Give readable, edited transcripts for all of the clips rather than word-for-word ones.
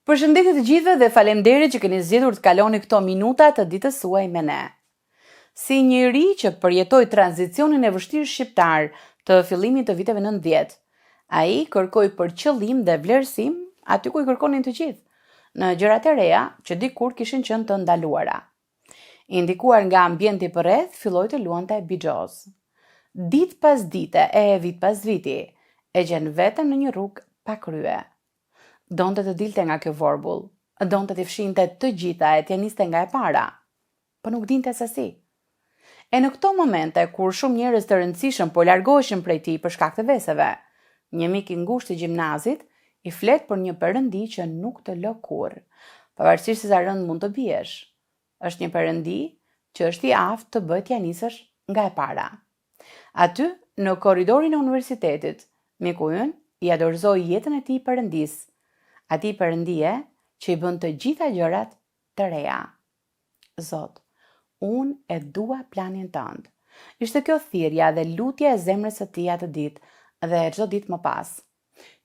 Përshëndetje të gjithëve dhe faleminderit që keni zgjedhur të kaloni këto minuta të ditës suaj me ne. Si një i ri që përjetoi tranzicionin e vështirë shqiptar të fillimit të viteve 90, ai kërkoi për qëllim dhe vlerësim aty ku i kërkonin të gjithë, në gjërat e reja që dikur kishin qenë të ndaluara. I ndikuar nga ambienti përreth, filloi të luante bixhoz. Ditë pas dite e vit pas viti, e gjen veten në një rrugë pa krye. Donte të dilte nga kjo vorbull, donte t'i fshinte të gjitha e t'ia niste nga e para, po nuk dinte se si. E në këto momente, kur shumë njerëz të rëndësishëm po largoheshin prej tij për shkak të veseve, një mik i ngushtë i gjimnazit i flet për një perëndi që nuk të lë kurrë, pavarësisht se sa rëndë mund të biesh. Është një perëndi që është i aftë të bëjë t'ia nisësh nga e para. Aty, në korridorin e universitetit, miku ynë ia dorëzoi jetën e tij Perëndisë, atij Perëndie që i bën të gjitha gjërat të reja. Zot, unë e dua planin tënd. Ishte kjo thirrja dhe lutja e zemrës së tij atë ditë dhe çdo ditë më pas.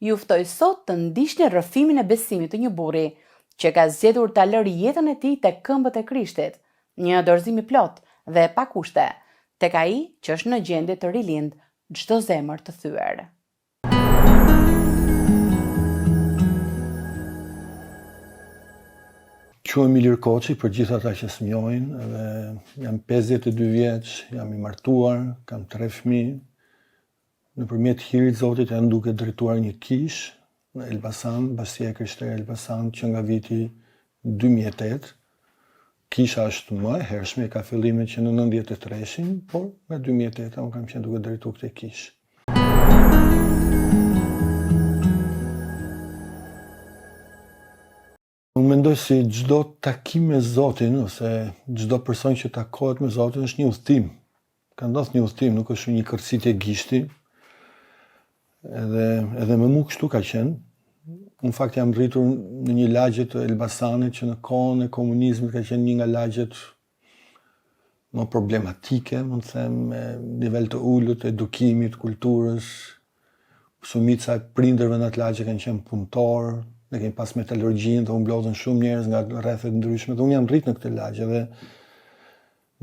Ju ftoj sot të ndiqni rrëfimin e besimit të një burri që ka zgjedhur ta lërë jetën e tij tek këmbët e Krishtit, një dorëzim i plotë dhe pa kushte, tek ai që është në gjendje të rilindë çdo zemër të thyer. Quhem Ilir Koçi, për gjithë ata që s'më njohin, edhe jam 52 vjeç, jam i martuar, kam tre fëmijë, Nëpërmjet hirit Zotit jam duke drejtuar një kishë në Elbasan, Bashkësia e Krishterë Elbasan që nga viti 2008. Kisha është më e hershme, ka fillimet që në 93-shin, por nga 2008 unë kam qenë duke drejtuar këtë kishë. Unë mendoj si çdo takim me Zotin ose çdo person që takohet me Zotin është një udhëtim. Ka ndodhur një udhëtim, nuk është një kërcitje gishti. Edhe edhe me mua kështu ka qenë. Unë në fakt jam rritur në një lagje të Elbasanit që në kohën e komunizmit ka qenë një nga lagjet më problematike, mund të them, me nivel të ulët të edukimit, kulturës. Shumica e prindërve në atë lagje kanë qenë punëtorë, ne kemi pas metalurgjinë dhe u mblodhën shumë njerëz nga rrethe të ndryshme dhe unë jam rrit në këtë lagje dhe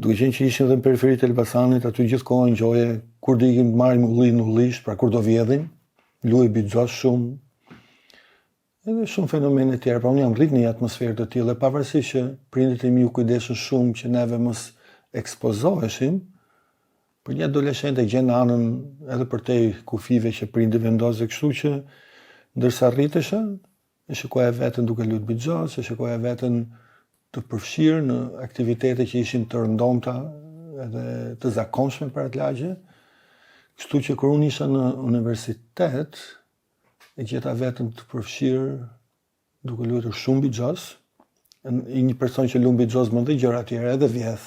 duke qenë që ishim dhe në periferi të Elbasanit, aty gjithë kohën ngjoje kur do ikim të marrim ulli në ullisht, pra kur do vjedhim, luaj bixhoz shumë, Edhe shumë fenomene tjera, pra unë jam rrit në një atmosferë të tillë, pavarësisht që prindërit e mi u kujdesën shumë që neve mos ekspozoheshim, për një adoleshent e gjen anën edhe përtej kufijve që prindi vendos dhe kështu që ndërsa rritesha, e shikoja veten duke luajtur bixhoz, e shikoja veten të përfshirë në aktivitete që ishin të rëndomta edhe të zakonshme për atë lagje. Kështu që kur unë isha në universitet, E gjeta veten të përfshirë duke luajtur shumë bixhoz. Një person që luan bixhoz bën dhe gjëra tjera, edhe vjedh.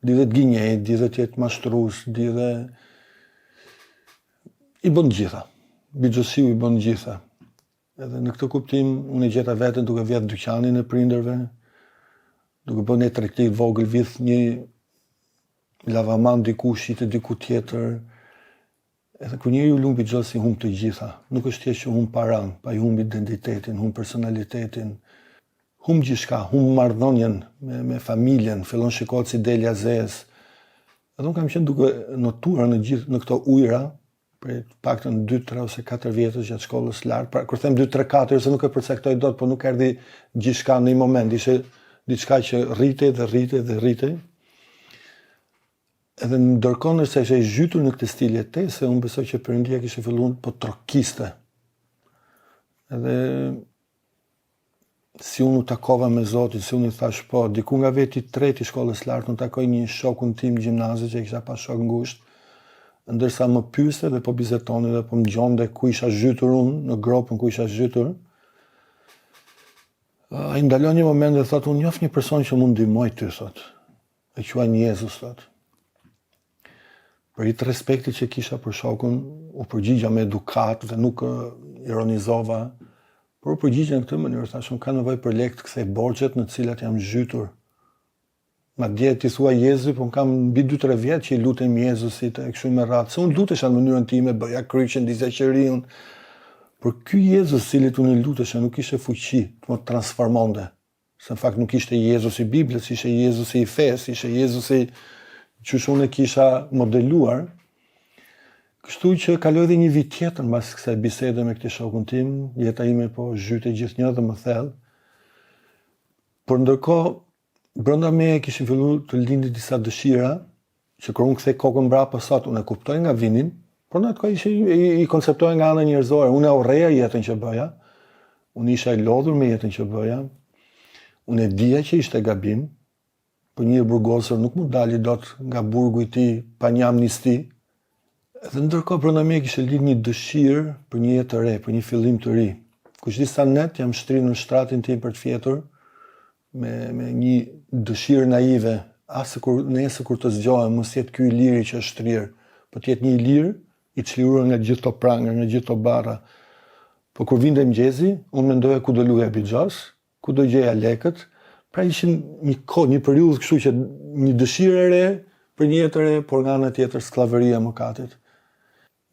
Di dhe të gënjejë, di dhe të jetë mashtrues, di dhe i bën të gjitha. Bixhozliu i bën të gjitha. Edhe në këtë kuptim unë e gjeta veten duke vjedh dyqanin e prindërve, duke bërë një tregti të vogël, vidh një lavaman diku, shitet diku tjetër. Edhe kur njeriu luan bixhoz i humb të gjitha, nuk është thjesht që humb paranë, po ai humb identitetin, humb personalitetin, humb gjithçka, humb marrëdhënien me me familjen, fillon shikohet si delja e zezë. Edhe unë kam qenë duke notuar në gjithë në këto ujëra prej të paktën 2, 3 ose 4 vjetësh gjatë shkollës së lartë. Pra kur them 2, 3, 4, se nuk e përcaktoj dot, po nuk erdhi gjithçka në një moment, ishte diçka që rritej dhe rritej dhe rritej. Edhe ndërkohë ndërsa isha i zhytur në këtë stil jetese, unë besoj që Perëndia kishte filluar po trokiste. Edhe si unë u takova me Zotin, si unë i thash po, diku nga viti i tretë i shkollës lartë, unë takoj një shokun tim gjimnazit që e kisha pas shok ngushtë, ndërsa më pyeste dhe po bisedonin dhe po më dëgjonte ku isha zhytur unë, në gropën ku isha zhytur. Ai ndalon një moment dhe thotë, unë njoh një person që mund ndihmojë ty, thotë. E quajnë Jezus, thotë. Për hir të respektit që kisha për shokun, u përgjigja me edukatë dhe nuk ironizova, por u përgjigja në këtë mënyrë, thashë, unë kam nevojë për lekë të kthej borxhet në të cilat jam zhytur. Madje ti thua Jezusi, po unë kam mbi 2-3 vjet që i lutem Jezusit e kështu me radhë. Se unë lutesha në mënyrën time, bëja kryqin, ndizja qiriun. Por ky Jezus cilit unë i lutesha nuk kishte fuqi të më transformonte. Se në fakt nuk ishte Jezusi i Biblës, ishte Jezusi i fesë, ishte Jezusi qysh unë e kisha modeluar. Kështu që kaloi edhe një vit tjetër mbas kësaj bisede me këtë shokun tim, jeta ime po zhytej gjithnjë dhe më thellë. Por ndërkohë brenda meje kishin filluar të lindin disa dëshira që kur unë kthej kokën mbrapa sot, unë e kuptoj nga vinin, por në atë kohë ishe i, i konceptoja nga ana njerëzore, unë e urreja jetën që bëja, unë isha i lodhur me jetën që bëja, unë e dija që ishte gabim, por një i burgosur nuk mund dali dot nga burgu i tij pa një amnisti. Dhe ndërkohë brenda meje kishte lindur një dëshirë për një jetë të re, për një fillim të ri. Kushedi sa net jam shtrirë në shtratin tim për të fjetur, me me një dëshirë naive, ah sikur nesër kur të zgjohem mos jetë ky Iliri që është shtrirë, po të jetë një Ilir i çliruar nga gjithë këto pranga, nga gjithë këto barra. Po kur vinte mëngjesi, unë mendoja ku do luaja bixhoz, ku do gjeja lekët, pra ishin një kohë, një periudhë kështu që një dëshirë e re për një jetë të re, por nga ana tjetër skllavëria e mëkatit.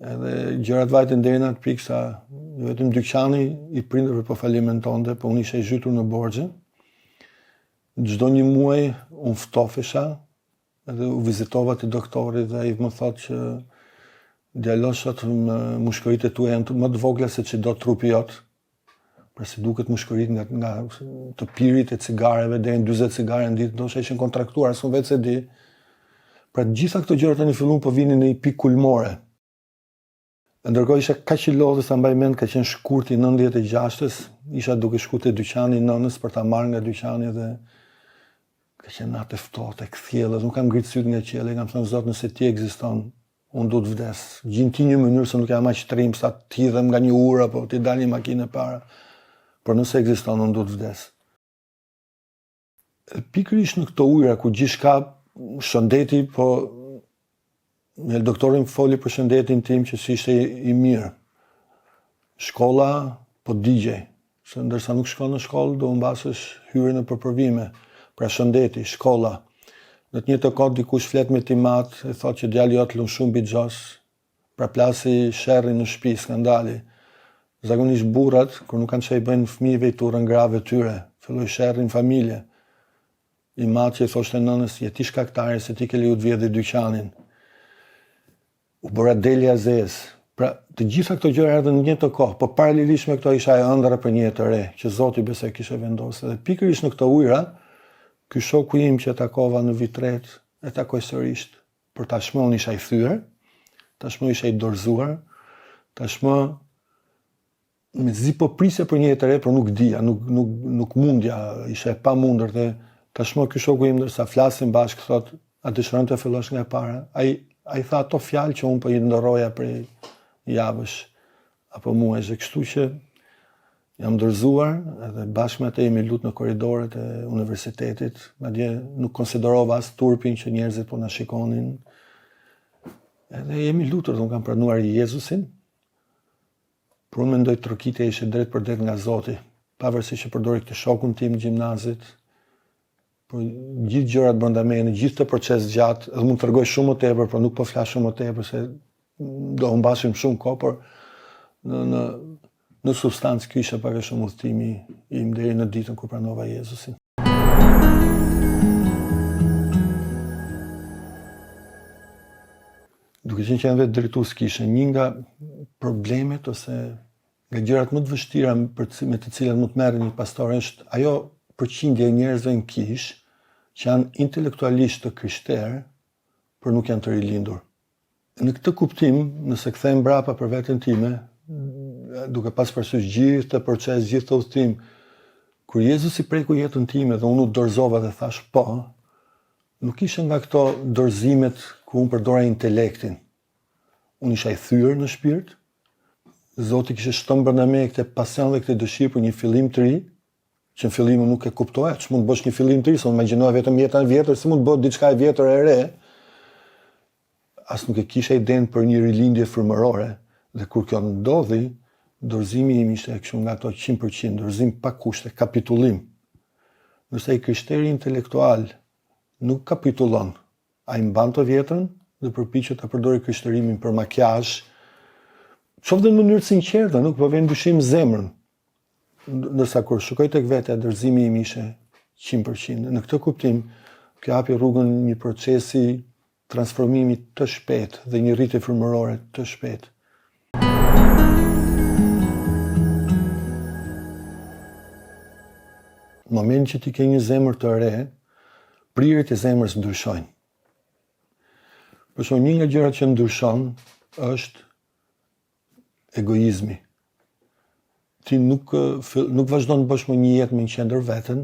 Edhe gjërat vajtën deri në atë pikë sa jo vetëm dyqani i prindërve po falimentonte, po unë isha i zhytur në borxhe. Çdo një muaj unë ftofesha edhe u vizitova te doktori dhe ai më thotë që djalosh thotë mushkëritë e tua janë më të vogla se ç'i do trupi jot. Pra si duket mushkëritë nga, nga të pirit e cigareve deri në 40 cigare në ditë, ndoshta ishin kontraktuar, as unë vetë s'e di. Pra të gjitha këto gjëra tani filluan po vinin në një pikë kulmore. E ndërkohë isha kaq i lodhur sa mbaj mend ka qenë shkurti i 96-s, isha duke shku te dyqani i nënës për ta marrë nga dyqani dhe ka qenë natë e ftohtë, e kthjellët, nuk kam ngritë sytë nga qielli, kam thënë Zot nëse ti ekziston, Unë du të vdes. Gjin ti një mënyrë se nuk jam aq trim sa të hidhem nga një urë apo t'i dal një makinë para. Por nëse ekziston, unë du të vdes. E pikërisht në këto ujëra ku gjithçka shëndeti, po me doktorin foli për shëndetin tim që s'ishte i mirë. Shkolla po digjej. Se ndërsa nuk shkon në shkollë, do humbasësh hyrjen nëpër provime. Pra shëndeti, shkolla. Në të njëjtën kohë dikush flet me tim atë, e thotë që djali jot lun shumë bixhoz. Pra plasi sherri në shtëpi, skandali. Zakonisht burrat, kur nuk kanë çfarë i bëjnë fëmijëve, i turren grave tyre. Filloi sherri në familje. Im atë që i thoshte nënës, je ti shkaktare se ti ke leju të vjedhi dyqanin. U bëra delja e zezë. Pra, të gjitha këto gjëra erdhën në të njëjtën kohë, po paralelisht me këto isha e ëndrra për një jetë të re, që Zoti besoj kishte vendosur. Dhe pikërisht në këto ujëra, ky shoku im që e takova në vit tretë, e takoj sërish. Por tashmë unë isha i thyer, tashmë isha i dorëzuar, tashmë Mezi po prisja për një jetë të re, por nuk dija, nuk nuk nuk mundja, ishte e pamundur dhe tashmë ky shoku im ndërsa flasim bashkë thotë, a dëshiron të fillosh nga e para? Ai ai tha ato fjalë që unë po i ëndërroja prej javësh apo muajsh, dhe kështu që jam dorëzuar edhe bashkë me atë jemi lut në korridoret e universitetit, madje nuk konsiderova as turpin që njerëzit po na shikonin. Edhe jemi lutur dhe unë kam pranuar Jezusin, Por unë mendoj trokitja ishte drejtpërdrejt nga Zoti, pavarësisht që përdori këtë shokun tim gjimnazit, por gjithë gjërat brenda meje në gjithë këtë proces gjatë, edhe mund të tregoj shumë më tepër, por nuk po flas shumë më tepër se do humbasim shumë kohë, por në në në substancë ky ishte pak a shumë udhëtimi im deri në ditën kur pranova Jezusin. Duke qenë që jam vetë drejtues kishe, një nga problemet ose nga gjërat më të vështira për të, me të cilat mund të merret një pastor është ajo përqindje e njerëzve në kishë që janë intelektualisht të krishterë, por nuk janë të rilindur. Në këtë kuptim, nëse kthehem mbrapa për veten time, duke pas parasysh gjithë këtë proces, gjithë këtë udhëtim, kur Jezusi preku jetën time dhe unë u dorëzova dhe thashë po, nuk ishte nga këto dorëzimet ku unë përdora intelektin. Unë isha i thyer në shpirt. Zoti kishte shtënë brenda meje këtë pasion dhe këtë dëshirë për një fillim të ri, që në fillim unë nuk e kuptoja, ç'mund të bësh një fillim të ri, se unë imagjinoja vetëm jetën e vjetër, si mund të bëhet diçka e vjetër e re. As nuk e kisha idenë për një rilindje frymërore dhe kur kjo ndodhi, dorëzimi im ishte kështu nga ato 100%, dorëzim pa kushte, kapitullim. Ndërsa i krishteri intelektual nuk kapitullon, ai mban të vjetrën dhe përpiqet ta përdorë krishtërimin për makiazh. Qoftë dhe në mënyrë të sinqertë, nuk po vë në dyshim zemrën. Ndërsa kur shikoj tek vetja, dorëzimi im ishte 100%. Në këtë kuptim, kjo hapi rrugën një procesi transformimi të shpejtë dhe një rritje frymërore të shpejtë. Në momentin që ti ke një zemër të re, prirjet e zemrës ndryshojnë. Për shembull, një nga gjërat që ndryshon është egoizmi. Ti nuk nuk vazhdon të bësh më një jetë me në qendër veten,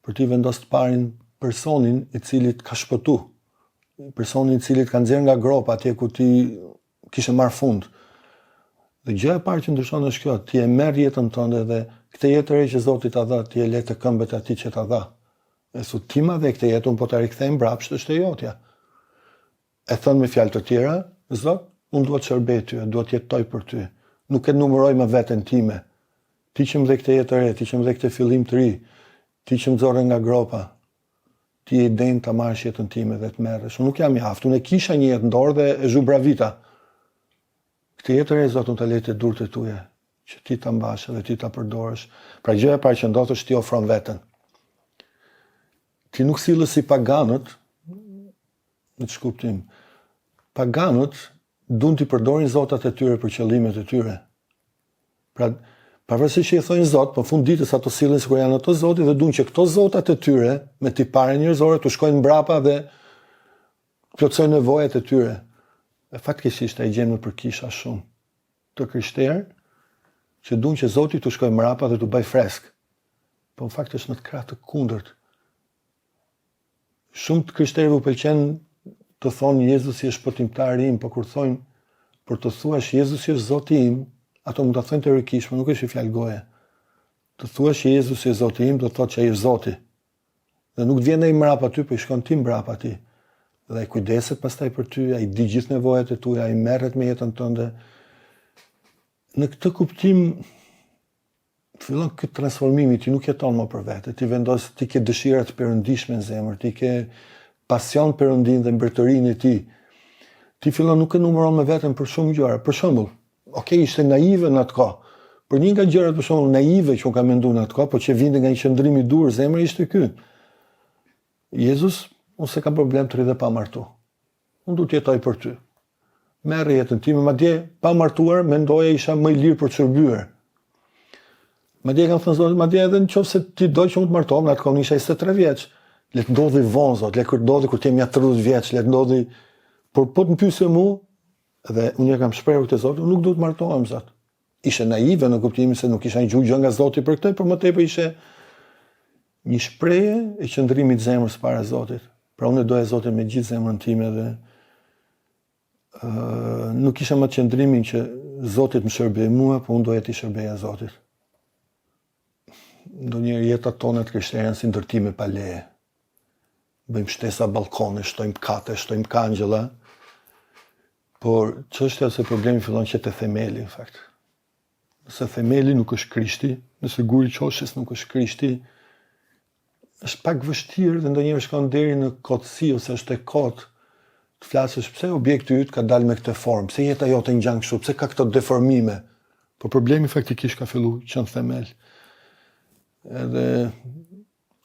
por ti vendos të parin personin i cili të ka shpëtu, personin i cili të ka nxjerrë nga gropa atje ku ti kishe marrë fund. Dhe gjëja e parë që ndryshon është kjo, ti e merr jetën tënde dhe këtë jetë të re që Zoti ta dha, ti e le te këmbët e atij që ta dha. E thu ti ma dhe këtë jetë, unë po ta rikthej mbrapsht, është e jotja. E thënë me fjalë të tjera, Zot, unë dua të shërbej ty, dua të jetoj për ty. Nuk e numëroj më veten time. Ti që më dhe këtë jetë të re, ti që më dhe këtë fillim të ri, ti që më nxore nga gropa, ti je i denjë ta marrësh jetën time dhe të merresh. Unë nuk jam i aftë, unë e kisha një jetë në dorë dhe e zhubravita. Këtë jetë të re, Zot, unë ta lej te duart e tuja, që ti ta mbash dhe ti ta përdorësh. Pra gjëja e parë që ndodh është ti ofron veten. Ti nuk sillesh si paganët, Në ç'kuptim? Paganët duan t'i përdorin zotat e tyre për qëllimet e tyre. Pra, pavarësisht që i thonë zot, po fund ditës ato sillen sikur janë ato zoti dhe duan që këto zotat e tyre me tipare njerëzore t'u shkojnë mbrapa dhe plotësojnë nevojat e tyre. E fatkeqësisht e gjen nëpër kisha shumë të krishterë që duan që Zoti t'u shkojë mbrapa dhe t'u bëjë fresk. Po në fakt është në të krah të kundërt. Shumë të krishterëve u pëlqen të thonë Jezusi është shpëtimtari im, po kur thonë, por të thuash Jezusi është Zoti im, ato mund ta thonë teorikisht, por nuk është një fjalë goje. Të thuash që Jezusi është Zoti im, do të thotë që ai është Zoti. Dhe nuk të vjen ai mbrapa ty, po i shkon ti mbrapa atij. Dhe ai kujdeset pastaj për ty, ai di gjithë nevojat e tua, ai merret me jetën tënde. Në këtë kuptim fillon ky transformimi, ti nuk jeton më për vete, ti vendos, ti ke dëshira të perëndishme në zemër, ti ke pasion perëndinë dhe mbretërinë e tij. Ti fillon nuk e numëron më veten për shumë gjëra. Për shembull, ok, ishte naive në atë kohë. Por një nga gjërat për shembull naive që unë kam menduar në atë kohë, po që vinte nga një qëndrim i duhur zemre ishte ky. Jezus, unë s'e kam problem të rri dhe pa martu. Unë du të jetoj për ty. Merre jetën time, madje pa martuar, mendoja isha më i lirë për të shërbyer. Madje kam thënë Zotit, madje edhe në qoftë se ti do që unë të martohem, në atë kohë isha 23 vjeç. Le të ndodhi vonë Zot, le të ndodhi kur të jem ja 30 vjeç, le të ndodhi. Por po të më pyesë mu, dhe unë ja kam shprehur këtë Zotit, unë nuk du të martohem Zot. Ishte naive në kuptimin se nuk kisha një gjë nga Zoti për këtë, por më tepër ishte një shprehje e qëndrimit zemrës para Zotit. Pra unë e doja Zotin me gjithë zemrën time dhe uh, nuk kisha më qëndrimin që Zoti të më shërbejë mua, po unë doja t'i shërbeja Zotit. Ndonjëherë jetat tona të krishterë janë si ndërtime pa leje. Bëjmë shtesa ballkone, shtojmë kate, shtojmë kangjella, por çështja se problemi fillon që te themeli, në fakt. Nëse themeli nuk është Krishti, nëse guri i qoshes nuk është Krishti, është pak vështirë dhe ndonjëherë shkon deri në kotësi ose është e kotë të flasësh pse objekti yt ka dalë me këtë formë, pse jeta jote ngjan kështu, pse ka këto deformime. Po problemi faktikisht ka fillu që në themel. Edhe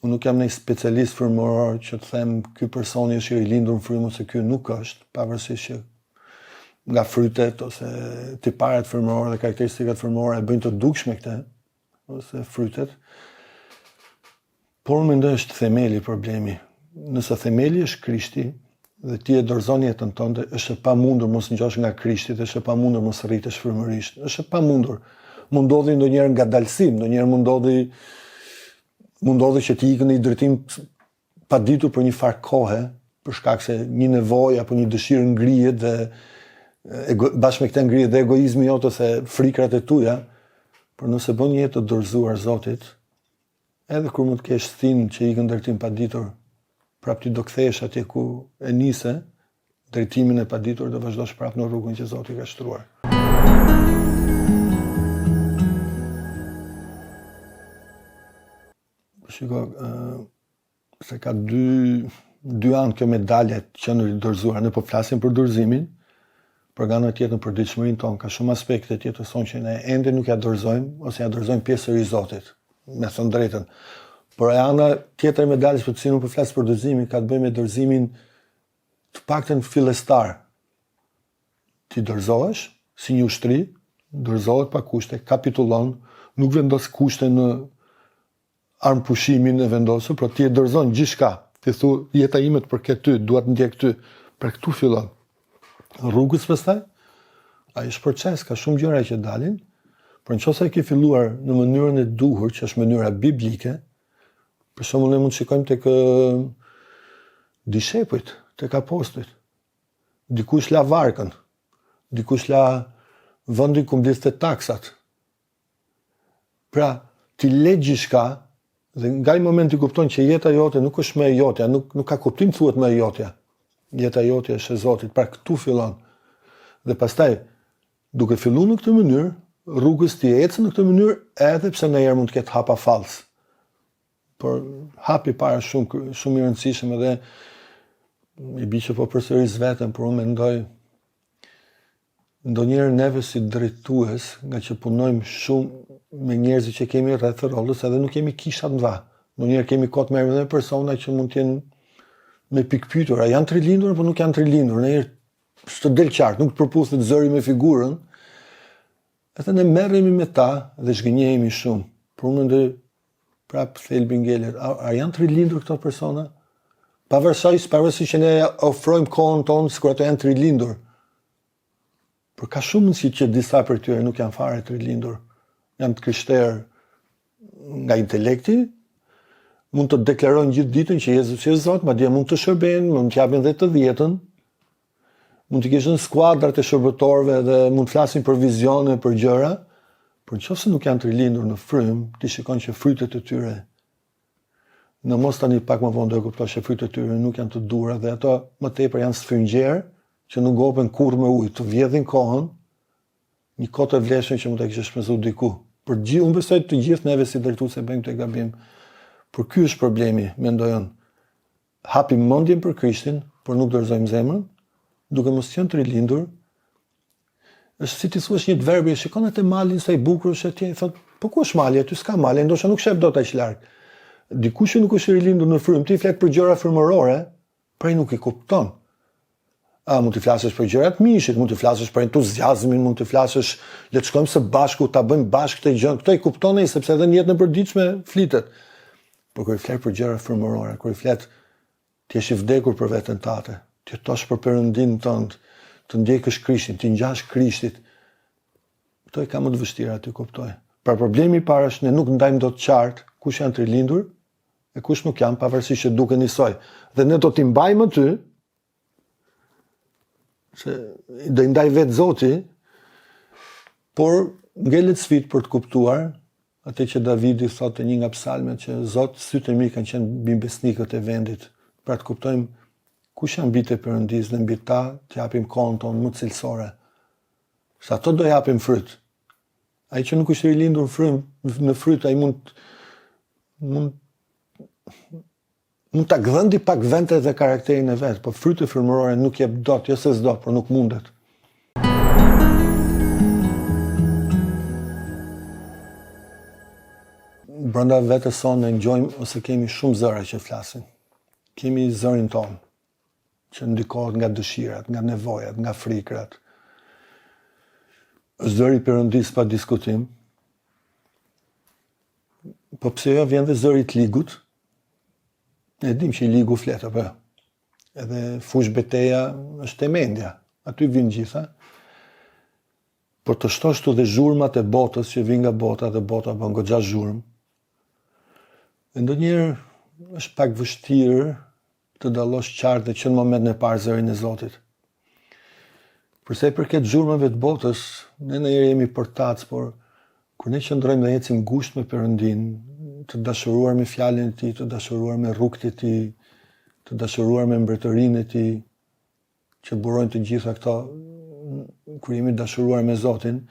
unë nuk jam një specialist frymëror që të them ky personi është i rilindur në frymë ose ky nuk është, pavarësisht që nga frytet ose tiparet frymërore dhe karakteristikat frymërore e bëjnë të dukshme këtë ose frytet. Por unë mendoj është themeli problemi. Nëse themeli është Krishti dhe ti e dorëzon jetën tënde, është e pamundur mos ngjosh nga Krishti dhe është e pamundur mos rritesh frymërisht. Është e pamundur. Mund ndodhi ndonjëherë ngadalësim, ndonjëherë mund ndodhi mund ndodhi që ti ikën në një drejtim paditur për një farë kohe, për shkak se një nevojë apo një dëshirë ngrihet dhe ego, bashkë me këtë ngrihet dhe egoizmi jot ose frikrat e tuaja, por nëse bën një jetë të dorëzuar Zotit, edhe kur mund të kesh stinë që ikën drejtim paditur, prapë ti do kthehesh atje ku e nise drejtimin e paditur do vazhdosh prapë në rrugën që Zoti ka shtruar. Shiko, se ka dy dy anë kjo medalje të qenurit i dorëzuar. Ne po flasim për dorëzimin. Por nga ana tjetër në përditshmërinë tonë ka shumë aspekte të jetës sonë që ne ende nuk ia dorëzojmë ose ia dorëzojmë pjesërisht Zotit, me thënë drejtën. Por e ana tjetër e medaljes për të cilën unë po flas për dorëzimin ka të bëjë me dorëzimin të paktën fillestar. Ti dorëzohesh si një ushtri, dorëzohet pa kushte, kapitullon, nuk vendos kushte në armëpushimin e vendosur, pra ti e dorëzon gjithçka. Ti thu jeta ime të përket ty, dua të ndjek ty. Pra këtu fillon. Rrugës pastaj, ai është proces, ka shumë gjëra që dalin, por në qoftë se e ke filluar në mënyrën e duhur, që është mënyra biblike, për shembull ne mund të shikojmë tek dishepujt, tek apostujt. Dikush la varkën, dikush la vendin ku mblidhte taksat, Pra, ti le gjithçka dhe nga ai moment ti kupton që jeta jote nuk është më e jotja, nuk nuk ka kuptim thuhet më e jotja. Jeta jote është e Zotit. Pra këtu fillon. Dhe pastaj duke filluar në këtë mënyrë, rrugës ti ecën në këtë mënyrë edhe pse ndonjëherë mund të ketë hapa fals. Por hapi i parë është shumë shumë i rëndësishëm edhe i bie që po përsëris veten, por unë mendoj Ndonjëherë neve si drejtues, nga që punojmë shumë me njerëzit që kemi rreth rrotull, edhe nuk kemi kisha të mëdha. Ndonjëherë kemi kohë të merremi edhe me persona që mund të jenë me pikëpyetje, a janë të rilindur apo nuk janë të rilindur. Ndonjëherë s'të del qartë, nuk të përputhet zëri me figurën. Edhe ne merremi me ta dhe zhgënjehemi shumë. Por unë mendoj prap thelbi ngelet, a, a janë të rilindur këto persona? Pavarësisht, pavarësisht që ne ofrojmë kohën tonë sikur ato janë të rilindur. Por ka shumë mundësi që disa prej tyre nuk janë fare të rilindur. Janë të krishterë nga intelekti, mund të deklarojnë gjithë ditën që Jezusi është Zot, madje mund të shërbejnë, mund të japin dhe të dhjetën, Mund t'i kesh në skuadrat e shërbëtorëve dhe mund të flasin për vizione, për gjëra, por në qoftë se nuk janë të rilindur në frymë, ti shikon që frytet e tyre, në mos tani pak më vonë do e kuptosh që frytet e tyre nuk janë të duhura dhe ato më tepër janë sfungjerë që nuk ngopen kurrë me ujë, të vjedhin kohën, një kohë të vlefshme që mund ta kishe shpenzuar diku. Për gjithë, unë besoj të gjithë neve si drejtues e bëjmë këtë gabim. Por ky është problemi, mendoj unë. Hapim mendjen për Krishtin, por nuk dorëzojmë zemrën, duke mos qenë të rilindur. Është si t'i thuash një të verbri, shikon atë malin sa i bukur është atje, i thotë, po ku është mali aty s'ka mali, ndoshta nuk shef dot aq larg. Dikush që nuk është i rilindur në frymë, ti flet për gjëra frymërore, por ai nuk i kupton. A mund t'i flasësh për gjëra të mishit, mund t'i flasësh për entuziazmin, mund t'i flasësh le të shkojmë së bashku, ta bëjmë bashkë këtë gjë. Këto i kupton ai sepse edhe në jetën e përditshme flitet. Por kur i flet për gjëra frymërore, kur i flet të jesh i vdekur për veten tate, të jetosh për Perëndinë tënd, të ndjekësh Krishtin, t'i ngjash Krishtit, këto i ka më të vështira t'i kuptojë. Pra problemi i parë është ne nuk ndajmë dot qartë kush janë të rilindur e kush nuk janë, pavarësisht që duken njësoj. Dhe ne do t'i mbajmë aty, se do i ndajë vetë Zoti, por ngelet sfidë për të kuptuar atë që Davidi thotë te një nga psalmet që Zot, sytë e mi kanë qenë mbi besnikët e vendit, pra të kuptojmë kush janë bijtë e Perëndisë dhe mbi ta të japim kohën tonë më cilësore. Se ato do japin fryt. Ai që nuk është rilindur në frymë, në fryt, ai mund mund Mund ta gdhendi pak veten dhe karakterin e vet, po fryte frymërore nuk jep dot, jo se s'do, por nuk mundet. Brenda vetes sonë ne ngjojmë ose kemi shumë zëra që flasin. Kemi zërin tonë që ndikohet nga dëshirat, nga nevojat, nga frikrat. Zëri i Perëndisë pa diskutim. Po pse jo vjen dhe zëri i të ligut, Ne e dim që i ligu flet, apo jo? Edhe fushëbeteja është te mendja, aty vijnë gjitha. Por të shtosh këtu dhe zhurmat e botës që vijnë nga bota dhe bota bën goxha zhurmë. E ndonjëherë është pak vështirë të dallosh qartë dhe që në momentin e parë zërin e Zotit. Për sa i përket zhurmave të botës, ne ndonjëherë jemi përtacë, por kur ne qëndrojmë dhe ecim ngushtë me Perëndinë, të dashuruar me fjalën e Tij, të dashuruar me rrugët e Tij, të dashuruar me mbretërinë e Tij, që burojnë të gjitha këto, kur jemi dashuruar me Zotin,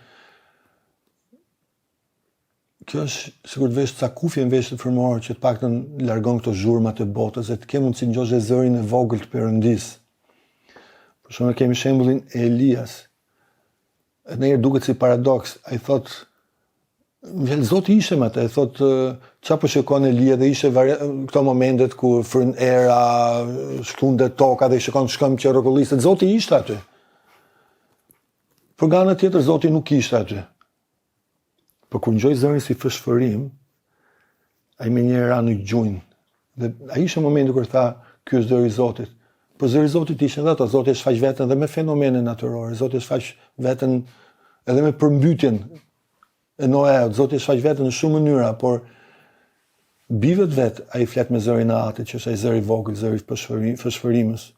Kjo është sikur të vesh ca kufje në veshët frymorë që të paktën largon këto zhurmat e botës dhe të ke mundësi të ngjosh dhe zërin e vogël të Perëndisë. Për shembull kemi shembullin e Elias. Ndonjëherë duket si paradoks, ai thotë, Vjen Zoti ishte me atë, e thotë ça po shikon Elia dhe ishte këto momentet ku fryn era, shkundet toka dhe i shikon shkëmb që rrokulliset, Zoti ishte aty. Por nga ana tjetër Zoti nuk ishte aty. Por kur ngjoi zërin si fëshfërimë, ai menjëherë ra në gjunjë. Dhe ai ishte momenti kur tha, ky është zëri i Zotit. Po zëri i Zotit ishte edhe ato, Zoti e shfaq veten dhe me fenomene natyrore, Zoti e shfaq veten edhe me përmbytjen e Noeut, Zoti e shfaq veten në shumë mënyra, por bijve të vet ai flet me zërin e atit, që është ai zëri i vogël, zëri i fëshfërimës.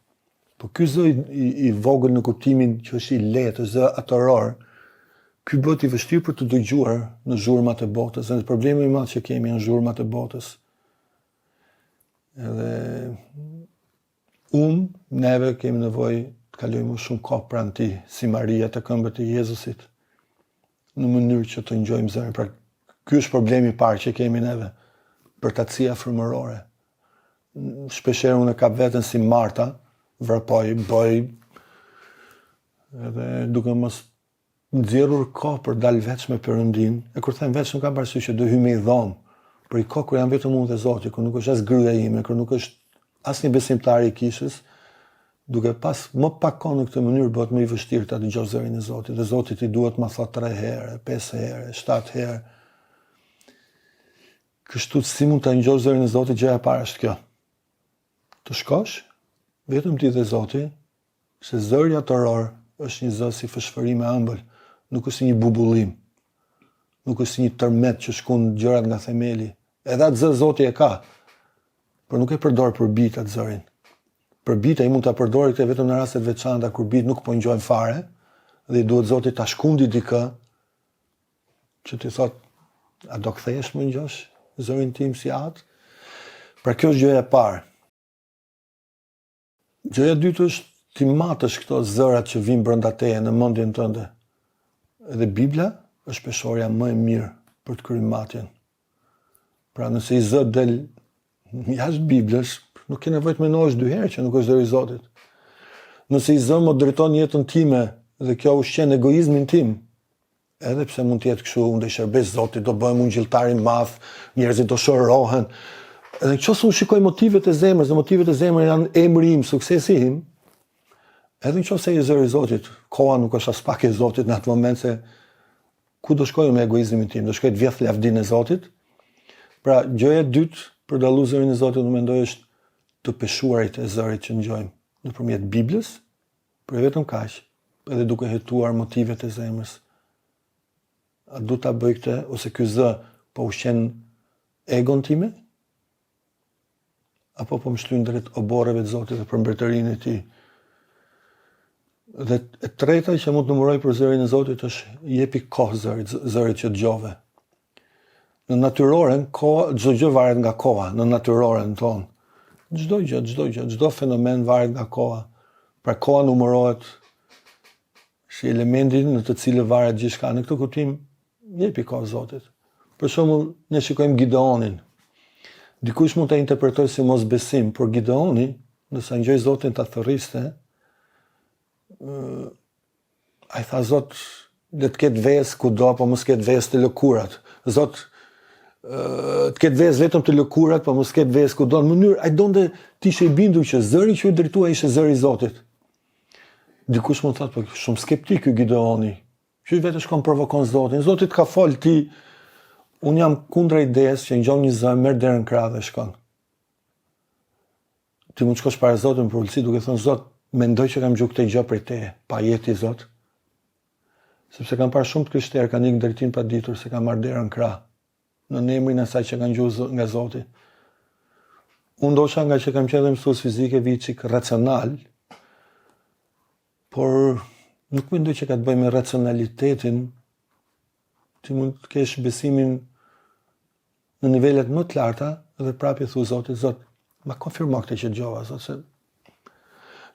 Po ky zë i, i, i vogël në kuptimin që është i lehtë, është zë atëror, ky bëhet i vështirë për të dëgjuar në zhurmat e botës, dhe problemi i madh që kemi janë zhurmat e botës. Edhe unë, neve kemi nevojë të kalojmë më shumë kohë pranë tij, si Maria te këmbët e Jezusit, në mënyrë që të ngjojmë zërin. Pra, ky është problemi i parë që kemi neve, përtacia frymërore. Shpeshherë unë e kap veten si Marta, vrapoj, bëj, edhe duke mos nxjerrur kohë për dal veç me Perëndinë. E kur them veç nuk kam parasysh që do hyj në një dhomë, por i kohë kur jam vetëm unë dhe Zoti, kur nuk është as gruaja ime, kur nuk është asnjë besimtar i kishës, duke pas më pak kohë në këtë mënyrë bëhet më i vështirë ta dëgjosh zërin e Zotit dhe Zotit i duhet ma thotë 3 herë, 5 herë, 7 herë. Kështu si mund ta ngjosh zërin e Zotit, gjëja e parë është kjo. Të shkosh vetëm ti dhe Zoti, se zëri atëror është një zë si fëshfërimë e ëmbël, nuk është si një bubullimë. Nuk është si një tërmet që shkund gjërat nga themeli. Edhe atë zë Zoti e ka, por nuk e përdor për bijtë atë zërin. Për bijtë ai mund ta përdorë këtë vetëm në raste të veçanta kur bijtë nuk po ngjojnë fare dhe i duhet Zotit ta shkundi dikë që t'i thotë, a do kthehesh më ngjosh zërin tim si atë? Pra kjo është gjëja e parë. Gjëja e dytë është t'i matësh këto zërat që vijnë brenda teje në mendjen tënde. Edhe Bibla është peshorja më e mirë për të kryer matjen. Pra nëse një zë del jashtë Biblës, nuk ke nevojë të mendosh dy herë që nuk është zëri i Zotit. Nëse një zë më drejton jetën time dhe kjo ushqen egoizmin tim, Edhe pse mund të jetë kështu, unë do i shërbej Zotit, do bëhem ungjilltar i madh, njerëzit do shërohen. Edhe në qoftë se unë shikoj motivet e zemrës, dhe motivet e zemrës janë emri im, suksesi im, edhe në qoftë se është zëri i Zotit, koha nuk është aspak e Zotit në atë moment se ku do shkoj me egoizmin tim, do shkoj të vjedh lavdinë e Zotit. Pra, gjëja e dytë për dallu zërin e Zotit, unë mendoj është të peshuarit e zërit që ngjojmë nëpërmjet Biblës, Por jo vetëm kaq, edhe duke hetuar motivet e zemrës. A du ta bëj këtë ose ky zë po ushqen egon time? Apo po më shtyn drejt oborreve të Zotit dhe për mbretërinë e Tij? Dhe e treta që mund të numëroj për zërin e Zotit është jepi kohë zërit, zërit që dëgjove. Në natyroren, koha, çdo gjë varet nga koha, në natyroren tonë. Çdo gjë, çdo gjë, çdo fenomen varet nga koha. Pra koha numërohet si elementi në të cilën varet gjithçka. Në këtë kuptim, jepi kohë Zotit. Për shembull, ne shikojmë Gideonin. Dikush mund ta interpretojë si mosbesim, por Gideoni, ndërsa ngjoi Zotin ta thërriste, Ai tha, Zot, le të ketë vezë kudo, po mos ketë vezë te lëkurat. Zot, të ketë vezë vetëm te lëkurat, po mos ketë vezë kudo. Në mënyrë, ai donte të ishte i bindur që zëri që iu drejtua ishte zëri i Zotit. Dikush mund të thotë, po shumë skeptik ky Gideoni. Që vetë shkon provokon Zotin. Zoti të ka fol ti. Unë jam kundra idesë që ngjon një zë, merr derën krah dhe shkon. Ti mund të shkosh para Zotit në përulësi duke thënë Zot, mendoj që kam ngju këtë gjë prej teje, pa je ti Zot. Sepse kam parë shumë të krishterë kanë ikë në drejtim paditur se kanë marrë derën krah në emrin e asaj që kanë ngju nga Zoti. Unë ndoshta nga që kam qenë dhe mësues fizike vi çik racional, por nuk mendoj që ka të bëjë me racionalitetin. Ti mund të kesh besimin në nivelet më të larta dhe prapë i thu Zotit, Zot, ma konfirmo këtë që dëgjova, Zot, se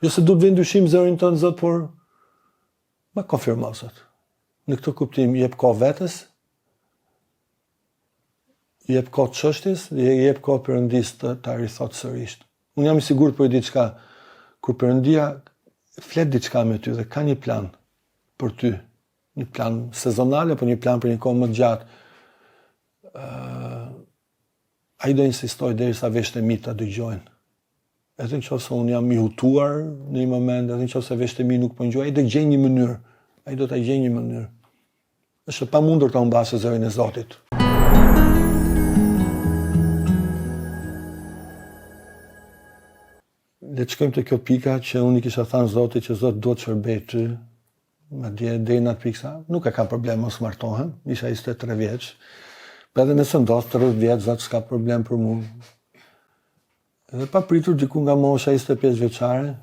jo se du të vë në dyshim zërin tënd, Zot, por ma konfirmo, Zot. Në këtë kuptim jep kohë vetes, jep kohë çështjes dhe jep kohë Perëndisë të ta rithotë sërish. Unë jam i sigurt për diçka, kur Perëndia flet diçka me ty dhe ka një plan për ty. Një plan sezonal apo një plan për një kohë më të gjatë. Ë ai do insistojë derisa veshët e mi ta dëgjojnë. Edhe në qoftë se unë jam i hutuar në një moment, edhe në qoftë se veshët e mi nuk po ngjojnë, ai do gjejë një mënyrë. Ai do ta gjejë një mënyrë. Është e pamundur ta humbasë zërin e Zotit. Le të shkojmë te kjo pika që unë i kisha thënë Zotit që Zot dua të shërbej ty, madje deri në atë pikë sa nuk e kam problem mos martohem, isha 23 vjeç. Po edhe nëse ndodh 30 vjet, Zot s'ka problem për mua. Dhe papritur diku nga mosha 25 vjeçare,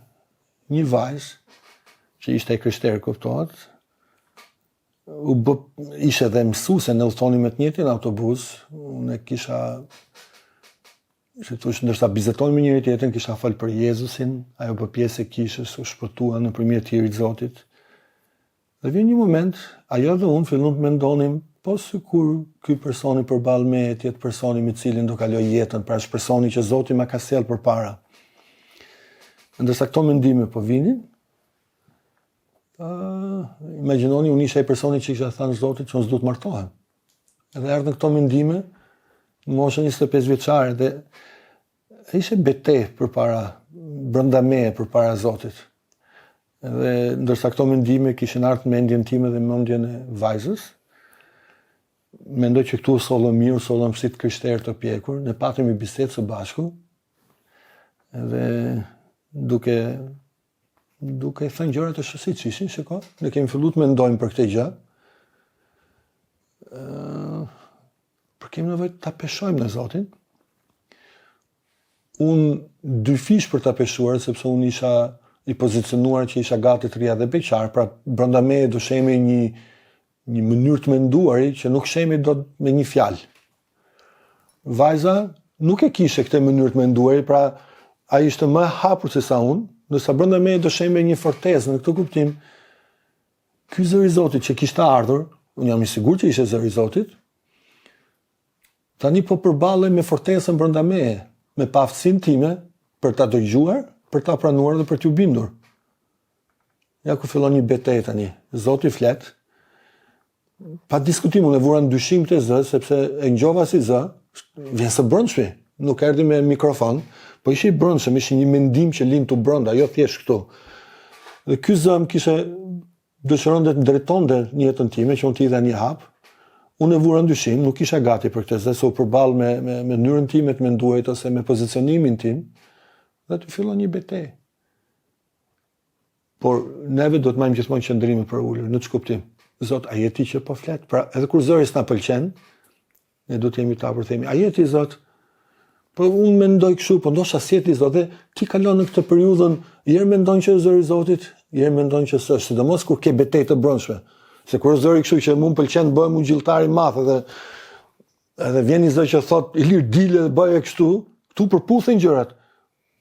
një vajzë që ishte e krishterë kuptohet, u bë ishte edhe mësuese, ne udhëtonim me të njëjtin autobus, unë e kisha Si thush, ndërsa bisedonim me njëri tjetrin, kisha fol për Jezusin, ajo u bë pjesë e kishës, u shpëtua nëpërmjet hirit Zotit. Dhe vjen një moment, ajo dhe unë filluam të mendonim, po sikur ky personi përballë meje të jetë personi me të cilin do kaloj jetën, pra është personi që Zoti ma ka sjellë përpara. Ndërsa këto mendime po vinin, uh, imagjinoni unë isha ai personi që kisha thënë Zotit që unë s'du të martohem. Edhe erdhën këto mendime në moshën 25 vjeçare dhe ishte betejë përpara brenda meje përpara Zotit. Edhe ndërsa këto mendime kishin ardhur në mendjen time dhe mendjen e vajzës, mendoj që këtu u sollëm mirë, u sollëm si të krishterë të pjekur, ne patëm një bisedë së bashku. Edhe duke duke i thënë gjërat ashtu siç ishin, shiko, ne kemi filluar të mendojmë për këtë gjë. Ë, por kemi nevojë ta peshojmë me Zotin. Unë dyfish për ta peshuar sepse unë isha i pozicionuar që isha gati të rrija dhe beqar, pra brenda meje do shembej një një mënyrë të menduari që nuk shembej dot me një fjalë. Vajza nuk e kishte këtë mënyrë të menduari, pra ajo ishte më e hapur se sa unë, ndërsa brenda meje do shembej një fortesë në këtë kuptim. Ky zëri i Zotit që kishte ardhur, unë jam i sigurt që ishte zëri i Zotit. Tani po përballej me fortesën brenda meje, me paaftësinë time për ta dëgjuar, për ta pranuar dhe për t'iu bindur. Ja ku fillon një betejë tani. Zoti flet. Pa diskutim unë e vura në dyshim këtë zë sepse e ngjova si zë, vjen së brendshmi, nuk erdhi me mikrofon, po ishte i brendshëm, ishte një mendim që lind këtu brenda, jo thjesht këtu. Dhe ky zë më kishte dëshironte të drejtonte në jetën time që unë të hidhja një hap. Unë e vura në dyshim, nuk isha gati për këtë zë, se u përball me me mënyrën time të menduarit ose me pozicionimin tim. Dhe aty fillon një betejë. Por neve duhet të mbajmë gjithmonë qëndrimin e përulur, në ç'kuptim? Zot, a je ti që po flet? Pra, edhe kur zëri s'na pëlqen, ne duhet të jemi të hapur themi, a je ti Zot? Po unë mendoj kështu, po ndoshta s'je ti Zot dhe ti kalon në këtë periudhën, herë mendon që është zëri i Zotit, herë mendon që s'është, sidomos kur ke betejë të brendshme. Se kur është zëri kështu që mua më pëlqen të bëhem ungjilltar i madh edhe edhe vjen një zë që thot Ilir dil dhe bëje kështu, këtu përputhen gjërat.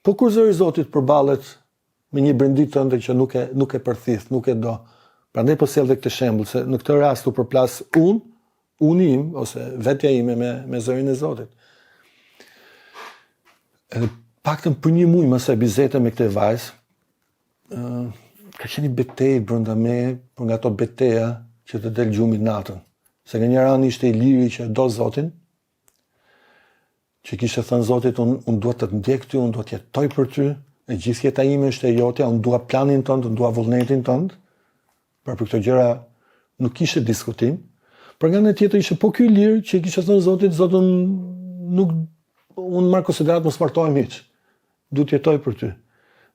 Po kur zëri i Zotit përballet me një brendi tënde që nuk e nuk e përthith, nuk e do. Prandaj po sjell dhe këtë shembull se në këtë rast u përplas unë, uni im ose vetja ime me me zërin e Zotit. Edhe paktën për një muaj mas asaj bisede me këtë vajzë, ë ka qenë një betejë brenda meje, por nga ato beteja që të del gjumi natën. Se nga njëra anë ishte Iliri që e do Zotin, që kishte thënë Zotit, unë un dua të të ndjek ty, unë dua të jetoj për ty, e gjithë jeta ime është e jotja, unë dua planin tënd, unë dua vullnetin tënd. Pra për këto gjëra nuk kishte diskutim. Por nga ana tjetër ishte po ky Ilir që i kishte thënë Zotit, Zot unë nuk unë marr konsideratë mos martohem hiç. Du të jetoj për ty.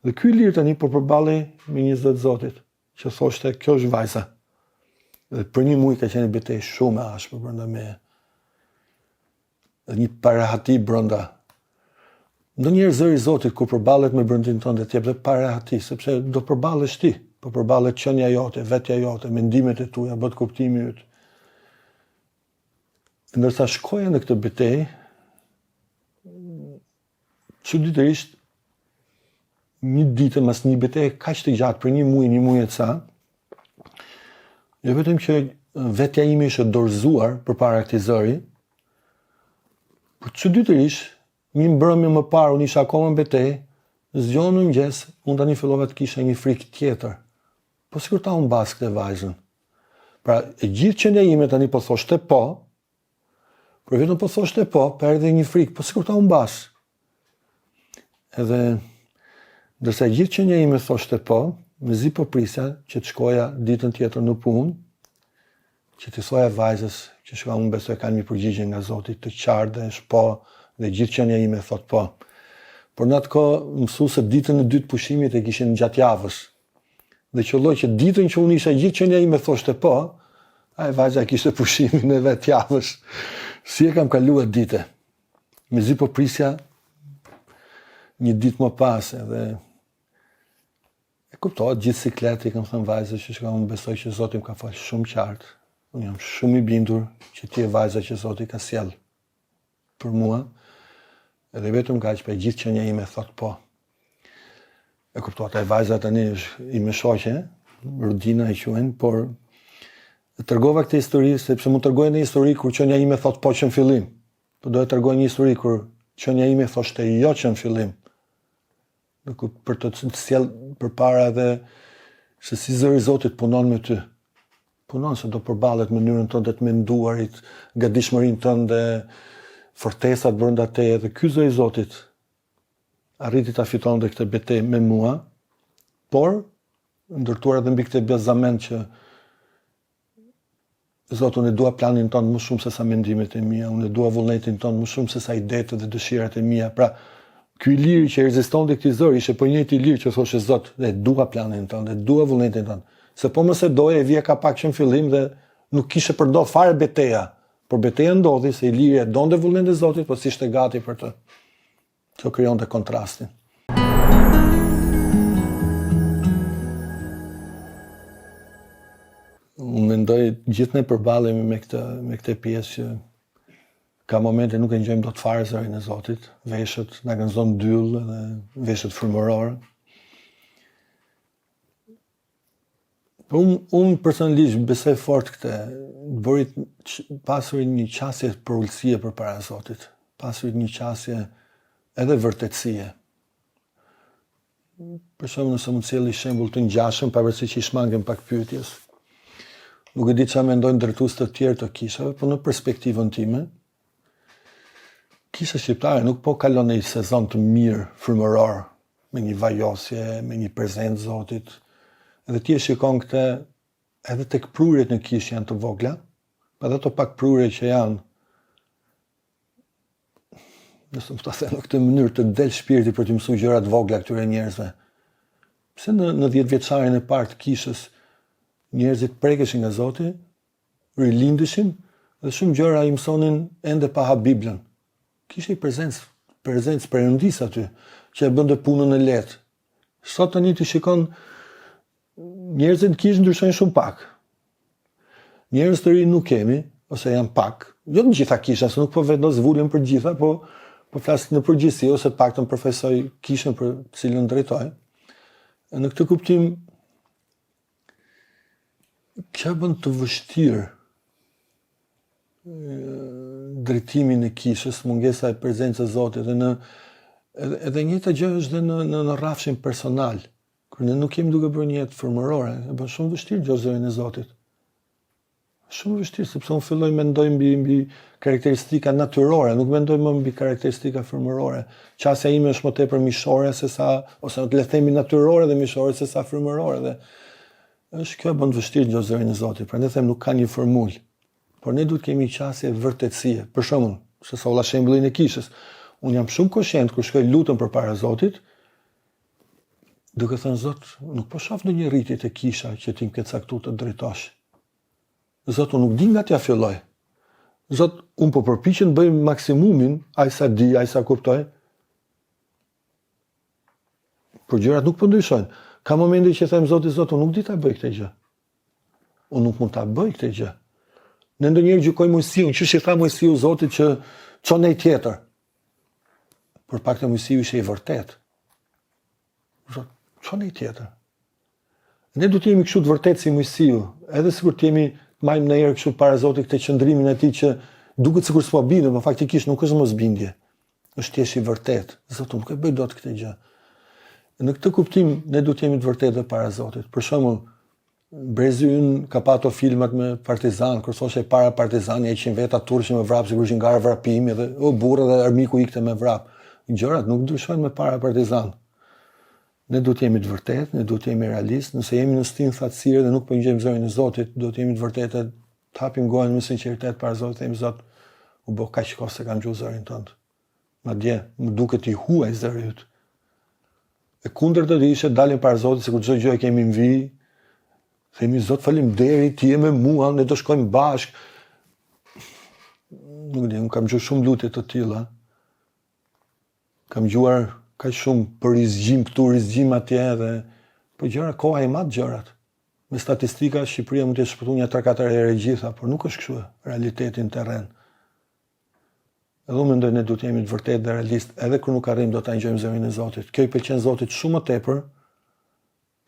Dhe ky Ilir tani po përballej me një zë të Zotit, që thoshte kjo është vajza. Dhe për një muaj ka qenë betejë shumë e ashpër brenda meje. Dhe një parehati brenda. Ndonjëherë zëri i Zotit kur përballet me brendinë tënde të jep dhe parehati, sepse do përballesh ti, po përballet qenia jote, vetja jote, mendimet e tua, botëkuptimi yt. Ndërsa shkoja në këtë betejë, çuditërisht një ditë mas një beteje kaq të gjatë për një muaj, një muaj e ca, jo vetëm që vetja ime ishte dorëzuar përpara këtij zëri, por çuditërisht një mbrëmje më parë unë isha akoma në betejë, zgjohem në mëngjes, unë tani fillova të kisha një frikë tjetër. Po sikur ta humbas këtë vajzën. Pra, e gjithë qenia ime tani po thoshte po, por vetëm po thoshte po, po erdhi një frikë, po sikur ta humbas. Edhe ndërsa e gjithë qenia ime thoshte po, mezi po prisja që të shkoja ditën tjetër në punë, që t'i thoja vajzës që shiko unë besoj kam një përgjigje nga Zoti të qartë dhe është po dhe gjithë qenia ime thotë po. Por në atë kohë mësuesit ditën e dytë pushimit e kishin gjatë javës. Dhe qëlloi që ditën që unë isha gjithë qenia ime thoshte po, ajo vajza kishte pushimin e vet javës. Si e kam kaluar ditë. Mezi po prisja një ditë më pas edhe e kuptohet gjithë siklet i kam thënë vajzës që shiko unë besoj që Zoti më ka folë shumë qartë. Unë jam shumë i bindur që ti je vajza që Zoti ka sjellë për mua. Edhe vetëm kaq, po e gjithë qenia ime thotë po. E kuptohet, ajo vajza tani është ime shoqe, Rudina e quajnë, por e tregova këtë histori, sepse mund të tregoj një histori kur qenia ime thotë po që në fillim. Po do e tregoj një histori kur qenia ime thoshte jo që në fillim. Nuk për të të sjellë përpara edhe se si zëri i Zotit punon me ty. Punon se do përballet me mënyrën tënde të menduarit, gatishmërinë tënde, fortesat brenda teje dhe ky zë i Zotit arriti ta fitonte këtë betejë me mua, por ndërtuar edhe mbi këtë bazament që Zot, unë e dua planin tënd më shumë se sa mendimet e mia, unë e dua vullnetin tënd më shumë se sa idetë dhe dëshirat e mia. Pra, ky Iliri që rezistonte këtij zëri, ishte po i njëjti Ilir që thoshte Zot, e dua planin tënd, e dua vullnetin tënd. Se po mos e doja, e vija kapak që në fillim dhe nuk kishte për ndodh fare beteja. Por beteja ndodhi se Iliri e donte vullnetin e Zotit, po s'ishte gati për të. Kjo krijonte kontrastin. Unë mendoj gjithë ne përballemi me këtë me këtë pjesë që ka momente nuk e ngjojmë dot fare zërin e Zotit, veshët na kanë zënë dyll edhe veshët frymërorë. Po unë un personalisht besoj fort këtë, të bërit pasurit një qasje përulësie përpara Zotit, pasurit një qasje edhe vërtetësie. Për shembull, nëse mund të sjelli shembull të ngjashëm, pavarësisht që i shmangem pak pyetjes. Nuk e di çfarë mendojnë drejtues të tjerë të kishave, por në perspektivën time, kisha shqiptare nuk po kalon një sezon të mirë frymëror, me një vajosje, me një prezencë Zotit. Edhe ti e shikon këtë edhe tek prurjet në kishë janë të vogla, po edhe ato pak prurje që janë nëse mund ta them në këtë mënyrë të del shpirti për t'i mësuar gjëra të vogla këtyre njerëzve. Pse në në 10 vjeçarin e parë të kishës njerëzit prekeshin nga Zoti, rilindeshin dhe shumë gjëra i mësonin ende pa hap Biblën. Kishte një prezencë, prezencë perëndisë aty, që e bënte punën e lehtë. Sot tani ti shikon njerëzit në kishë ndryshojnë shumë pak. Njerëz të rinj nuk kemi, ose janë pak. Jo në gjitha kishat, se nuk po vendos vulën për gjitha, po po flas në përgjithësi ose të paktën përfaqësoj kishën për të cilën drejtoj. Në këtë kuptim Kjo e bën të vështirë drejtimin e kishës, mungesa e prezencës së Zotit dhe në edhe, edhe njëjta gjë është dhe në në, në rrafshin personal. Kur ne nuk jemi duke bërë një jetë frymërore, e bën shumë vështirë dëgjosh zërin e Zotit. Shumë vështirë sepse unë filloj mendoj mbi mbi karakteristika natyrore, nuk mendoj më mbi karakteristika frymërore. Qasja ime është më tepër mishore se sa ose le të themi natyrore dhe mishore se sa frymërore dhe është kjo e bën të vështirë dëgjosh zërin e Zotit. Prandaj them nuk ka një formulë. Por ne duhet të kemi qasje vërtetësie. Për shembull, se solla shembullin e kishës. Unë jam shumë koshient kur shkoj lutem përpara Zotit, duke thënë Zot, nuk po shoh ndonjë rritje te kisha që ti më ke caktuar të drejtosh. Zot, unë nuk di nga t'ia filloj. Zot, unë po përpiqem të bëj maksimumin, aq sa di, aq sa kuptoj. Por gjërat nuk po ndryshojnë. Ka momente që them Zotit, Zot, unë nuk di ta bëj këtë gjë. Unë nuk mund ta bëj këtë gjë. Ne ndonjëherë gjykojmë Moisiun, qysh i tha Moisiu Zotit që ço nej tjetër. Por paktën Moisiu ishte i vërtetë. Zot, ço nej tjetër. Ne duhet të jemi kështu të vërtetë si Moisiu, edhe sikur të jemi të majmë në erë kështu para Zotit këtë qëndrimin e tij që duket sikur s'po bindet, por faktikisht nuk është mosbindje. Është thjesht i vërtetë. Zot, nuk e bëj dot këtë gjë. Në këtë kuptim ne duhet të jemi të vërtetë dhe para Zotit. Për shembull, Brezi ynë ka pa ato filmat me partizan, kur thoshe para partizani, e qenë veta turrëshin me vrap, sikur ishin gara vrapimi dhe o burrë dhe armiku ikte me vrap. Gjërat nuk ndryshojnë me para partizan. Ne duhet të jemi të vërtetë, ne duhet të jemi realistë, nëse jemi në stinë thatësire dhe nuk po ngjojmë zërin e Zotit, duhet të jemi të vërtetë, të hapim gojën me sinqeritet para Zotit, themi Zot, u bë kaq kohë s'e kam ngju zërin tënd. Madje, më duket i huaj zëri yt. E kundërta do ishte dalim para Zotit sikur çdo gjë e kemi në vijë. Themi Zot faleminderit, ti je me mua, ne do shkojmë bashkë. Nuk di, unë kam dëgjuar shumë lutje të tilla. Kam dëgjuar kaq shumë për rizgjim këtu, rizgjim atje dhe po gjëra koha i mat gjërat. Me statistika Shqipëria mund të jetë shpëtuar nja 3-4 herë e gjitha, por nuk është kështu realiteti në terren. Edhe unë mendoj ne duhet të jemi të vërtetë dhe realistë, edhe kur nuk arrijmë dot ta ngjojmë zërin e Zotit. Kjo i pëlqen Zotit shumë më tepër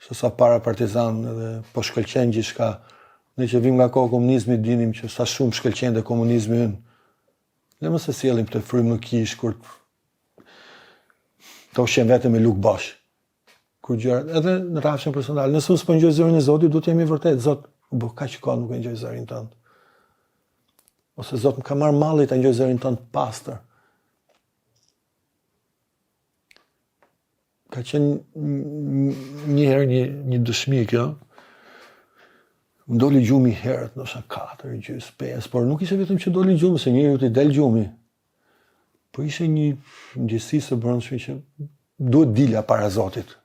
se sa para partizan edhe po shkëlqen gjithçka. Ne që vim nga koha e komunizmit dinim që sa shumë shkëlqente komunizmi ynë. Le më se sjellim këtë frymë në kishë kur të ushqen vetëm me lugë bosh. Kur gjërat, edhe në rrafshin personal, nëse unë s'po ngjoj zërin e Zotit, duhet të jemi vërtet, Zot, u bë kaq kohë nuk e ngjoj zërin tënd. Ose Zot, më ka marrë malli ta ngjoj zërin tënd pastër. Ka qenë një herë një një dëshmi kjo. Më doli gjumi herët, ndoshta 4, gjys, 5, por nuk ishte vetëm që doli gjumi, se njeriut i del gjumi. Po ishte një ndjesi së brendshme që duhet dilja para Zotit.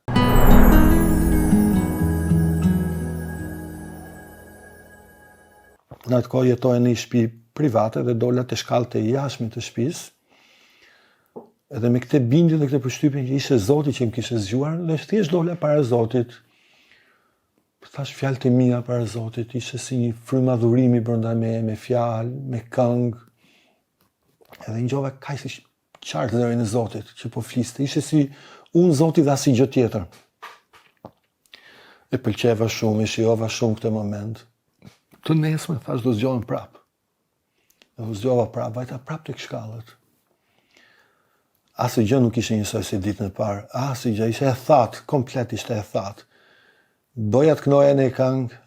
Në atë kohë jetoja në një shtëpi private dhe dola te shkallët e jashtme të shtëpisë. Edhe me këtë bindje dhe këtë përshtypjen që ishte Zoti që më kishte zgjuar, dhe thjesht dola para Zotit. Thashë fjalët e mia para Zotit, ishte si një frymë adhurimi brenda meje me fjalë, me këngë. Edhe ngjova kaq qartë zërin e Zotit që po fliste. Ishte si unë Zoti dhe asnjë gjë tjetër. E pëlqeva shumë, e shijova shumë këtë moment. Të nesërmen thashë do zgjohem prapë. Dhe u zgjova prapë, vajta prapë tek shkallët. Asgjë nuk ishte njësoj si ditën e parë. Asgjë, ishte e thatë, komplet ishte e thatë. Doja të këndoja një këngë,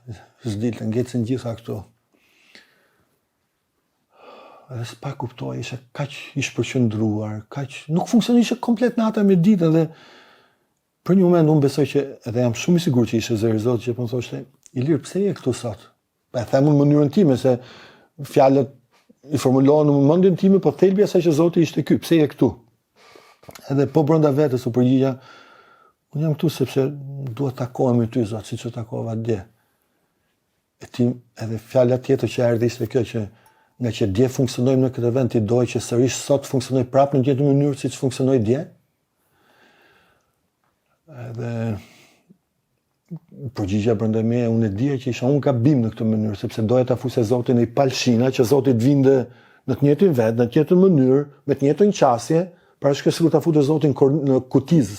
s'dilte, ngecën gjitha këtu. Edhe s'po e kuptoja, isha kaq i shpërqendruar, kaq nuk funksionoi ishte komplet nata me ditën dhe për një moment unë besoj që edhe jam shumë i sigurt që ishte zëri i Zotit që po më thoshte, Ilir, pse je këtu sot? Po e them unë në mënyrën time se fjalët i formulohen në mendjen time, po thelbi asaj që Zoti ishte ky, pse je këtu? Edhe po brenda vetes u përgjigja, unë jam këtu sepse dua të takohem me ty Zot, siç u takova dje. E ti edhe fjala tjetër që erdhi ishte kjo që nga që dje funksionojmë në këtë vend, ti doje që sërish sot funksionoj prapë në të njëjtën mënyrë siç funksionoi dje. Edhe përgjigja brenda meje, unë e dija që isha unë gabim në këtë mënyrë, sepse doja ta fusja Zotin në një palë shina që Zoti të vinte në të njëjtin vend, në të njëjtën mënyrë, me të njëjtën qasje, pra është sikur ta futesh Zotin në kutizë.